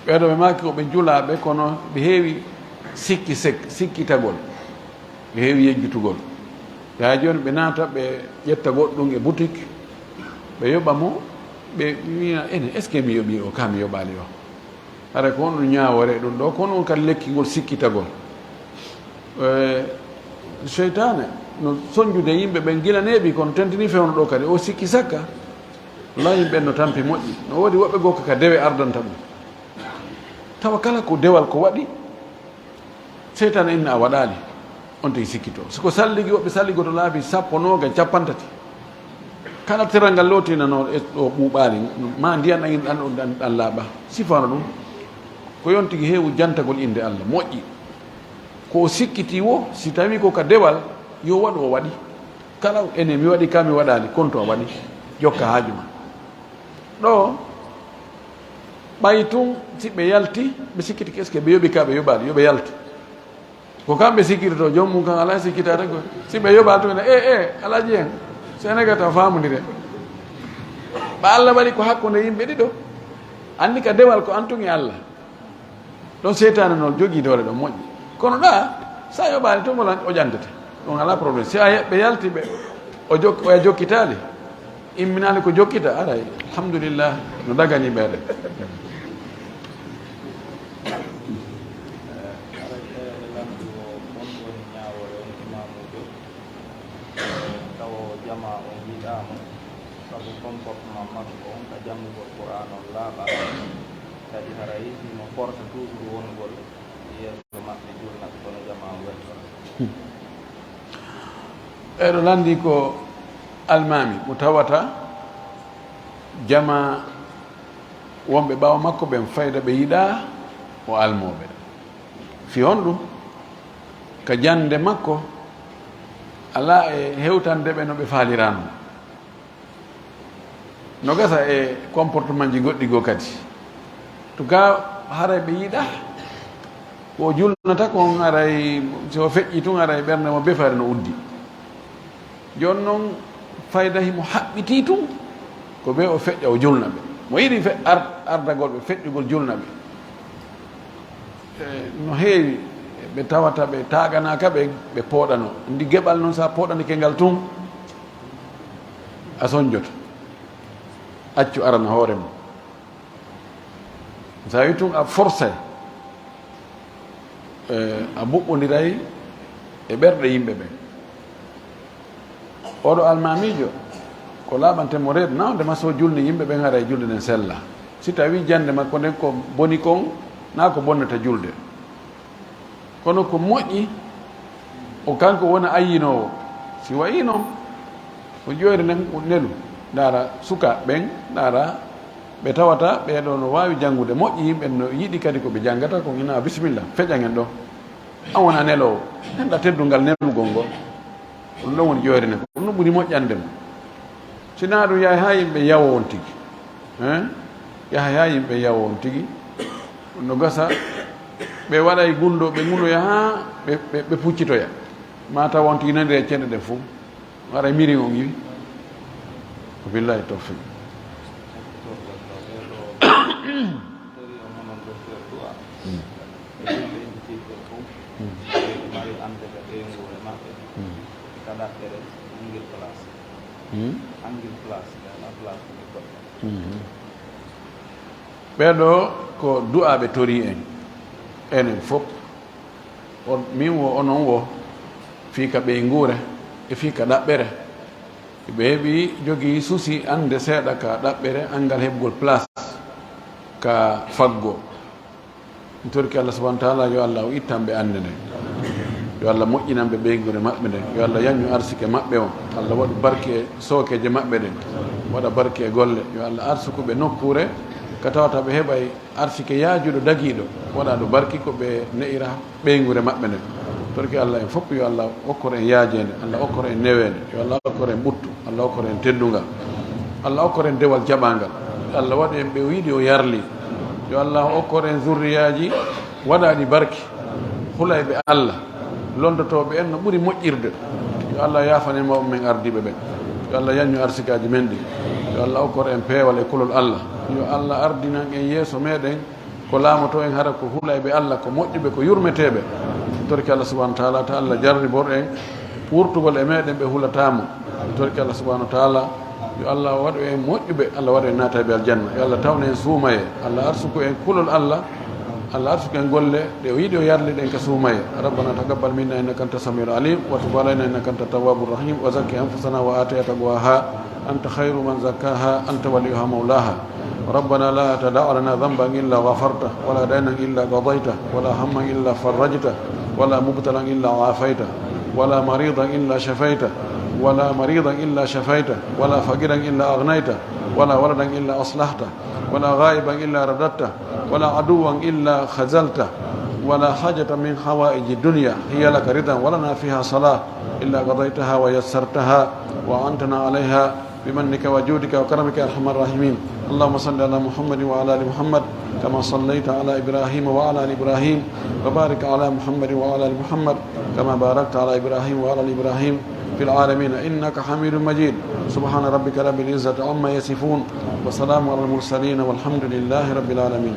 Ɓeeɗo ɓe maaki ko ɓe julaaɓe, kono ɓe heewi sikki sek-, sikkitagol. Ɓe heewi yejjutugol. Ɓe haa jooni ɓe naata, ɓe ƴetta goɗɗum e boutique, ɓe yoɓa mo, ɓe wiya, "Ene, est-ce que mi yoɓi o, ka mi yoɓaali o?" Hara ko honɗum ñaawoore ɗum ɗo, ko honɗum kadi lekki ngol sikkitagol. Eh, seytaane no sonjude yimɓe ɓen gila neeɓi, kono tentini fewndo ɗo kadi, o sikki sakka. Wallaahi yimɓe ɓen no tampi moƴƴi. No woodi woɓɓe goo ka dewe ardanta ɗum. Tawa kala ko dewal ko waɗi, seytaane inna a waɗaali, on tigi sikkito. Si ko salligi, woɓɓe salligoto laabi sappo, nooga, cappanɗe tati. Kala teral ngal lootinanoo e ɗo ɓuuɓaali, ma ndiyan ɗan, ɗan, ɗan, ɗan laaɓa. Sifano ɗum, ko yon tigi heewu jantagol innde Allah, moƴƴi. Ko o sikkiti wo, si tawi ko ka dewal, yo waɗu o waɗi. Kala ene mi waɗi ka mi waɗaali, konto a waɗi, jokka haaju ma. Ɗo, ɓay tun, si ɓe yalti, ɓe sikkiti, est-ce que ɓe yoɓi ka ɓe yoɓaali, yo ɓe yaltu. Ko kamɓe sikkitoto, joom mum kan alaa sikkitaade ko. Si ɓe yoɓaali tun, e, e, Alaaji en, Senegal taw faamondire. Ɓa Allah waɗi ko hakkunde yimɓe ɗiɗo. Anndi ka dewal ko an tun e Allah. Ɗon seytaane noon jogii doole ɗon moƴƴi. Kono ɗa, sa yoɓaali tun, wala o ƴantete. Ɗum alaa problème. Si a ye-, ɓe yalti ɓe, o jok-, o jokkitaali, imminaali ko jokkita, aray, alhamdulillah, no dagani ɓeeɗe. Tawa jamaa on yiɗaama, sabu comportement makko on ka janngugol Qur'aan on laaɓaa, kadi haray himo forsa toujours wonugol yeeso maɓɓe julnaɓe kono jamaa on weltoto. Ɓeeɗo lanndii ko almaami mo tawata jamaa wonɓe ɓaawo makko ɓen fayda ɓe yiɗaa o almooɓe. Fii honɗum? Ka jannde makko alaa e hewtande ɓe no ɓe faaliraano. No gasa e comportementji goɗɗi goo kadi. En tout cas, haray ɓe yiɗaa ko o julnata kon, haray si o feƴƴii tun, haray ɓernde mo befare no uddi. Jooni non, fayda himo haɓɓitii tun, ko ɓe o feƴƴa o julna ɓe. Mo yiɗi fe-, ar-, ardagol ɓe, feƴƴugol julna ɓe. E, no heewi ɓe tawata ɓe taaganaa ka ɓe, ɓe pooɗanoo. Ndi geɓal non, sa pooɗanike ngal tun, a sonjoto. Accu arana hoore mum. Sa wi tun a forsay, e, a buɓɓondiray e ɓerɗe yimɓe ɓen. Oɗo almaamiijo, ko laaɓante mo reedu, na wonde ma so julni yimɓe ɓen, haray julde nden sella. Si tawi jannde makko nden ko boni kon, na ko bonnata julde. Kono ko moƴƴi, o kanko wona ayyinoowo. Si wayii non, ko ƴoyre nden nelu. Ndaara sukaaɓe ɓen, ndaara ɓe tawata ɓee ɗoo no waawi janngude moƴƴi, yimɓe no yiɗi kadi ko ɓe janngata kon, ina bisimilla, feƴan en ɗoo. An wona neloowo, neɗɗa teddungal nelugol ngol. Ɗum ɗon woni ƴoyre nden. Ko ɗum ɗon ɓuri moƴƴande mo. Si naa ɗum yahay haa yimɓe yawo on tigi. Hein? Yahay haa yimɓe yawo on tigi. Ɗum no gasa, ɓe waɗay gunndoo, ɓe ngunoya haa ɓe, ɓe, ɓe puccitoya. Ma taw on tigi nanira e cenɗe ɗen fof. Haray miri on iwi. Ko billahi tawfiq. Ɓe yimɓe ɓe mari annde ka ɓeynguure maɓɓe, ka ɗaɓɓere, angel place. Hmm? Angel place, ka place ɗi goɗɗo. Hmm. Ɓee ɗoo ko du'aa ɓe torii en, enen fof. On, min wo, onon wo, fii ka ɓeynguure e fii ka ɗaɓɓere. Ɓe heɓi jogii souci annde seeɗa ka ɗaɓɓere, anngal heɓugol place ka faggo. Mi torki Allah subhanahu wa ta'ala, yo Allah o ittan ɓe annde nden. Yo Allah moƴƴinan ɓe ɓeynguure maɓɓe nden. Yo Allah yaññu arsike maɓɓe on. Allah waɗu barke e sookeeje maɓɓe ɗen. Waɗa barke e golle. Yo Allah arsuku ɓe nokkuure ka tawata ɓe heɓay arsike yaajuɗo dagiiɗo. Waɗa ɗo barki ko ɓe ne'ira ɓeynguure maɓɓe nden. Torki Allah en fof, yo Allah okkor en yaajeende, Allah okkor en neweende, yo Allah okkor en ɓuttu, Allah okkor en teddungal, Allah okkor en dewal jaɓaangal. Allah waɗu en ɓe o yiɗi o yarli. Yo Allah okkor en zurriyaaji waɗaaɗi barki, hulayɓe Allah, lonndotooɓe en no ɓuri moƴƴirde. Yo Allah yaafane mawɓe men ardiiɓe ɓen. Yo Allah yaññu arsikaaji men ɗin. Yo Allah okkor en peewal e kulol Allah. Yo Allah ardinan en yeeso meɗen Ko laamoto en hara ko hulayɓe Allah, ko moƴƴuɓe, ko yurmeteeɓe. Torki Allah subhanahu wa taala, ta Allah jarribor en wurtugol e meɗen ɓe hulataa mo. Torki Allah subhanahu wa taala, yo Allah waɗu en moƴƴuɓe, Allah waɗu en naatayɓe aljanna. Yo Allah tawnu en suumaye, Allah arsuku en kulol Allah, Allah arsuku en golle ɗe o yiɗi o yarli ɗen ka suumaye. ربنا تقبل منا إنك أنت السميع العليم وتب علينا إنك أنت التواب الرحيم وزكي أنفسنا وآتها تقواها أنت خير من زكاها أنت وليها مولاها. ربنا لا تدع لنا ذنبا إلا غفرته ولا دينا إلا قضيته ولا هما إلا فرجته ولا مبتلا إلا عافيته ولا مريضا إلا شفيته ولا مريضا إلا شفيته ولا فقيرا إلا أغنيته ولا ولدا إلا أصلحته ولا غائبا إلا رددته ولا عدوا إلا خذلته ولا حاجة من حوائج الدنيا هي لك رضا ولنا فيها صلاح إلا قضيتها ويسرتها وأعنتنا عليها بمنك وجودك وكرمك يا أرحم الراحمين. اللهم صل على محمد وعلى آل محمد كما صليت على إبراهيم وعلى آل إبراهيم وبارك على محمد وعلى آل محمد كما باركت على إبراهيم وعلى آل إبراهيم في العالمين إنك حميد مجيد. سبحان ربك رب العزة عما يصفون وسلام على المرسلين والحمد لله رب العالمين.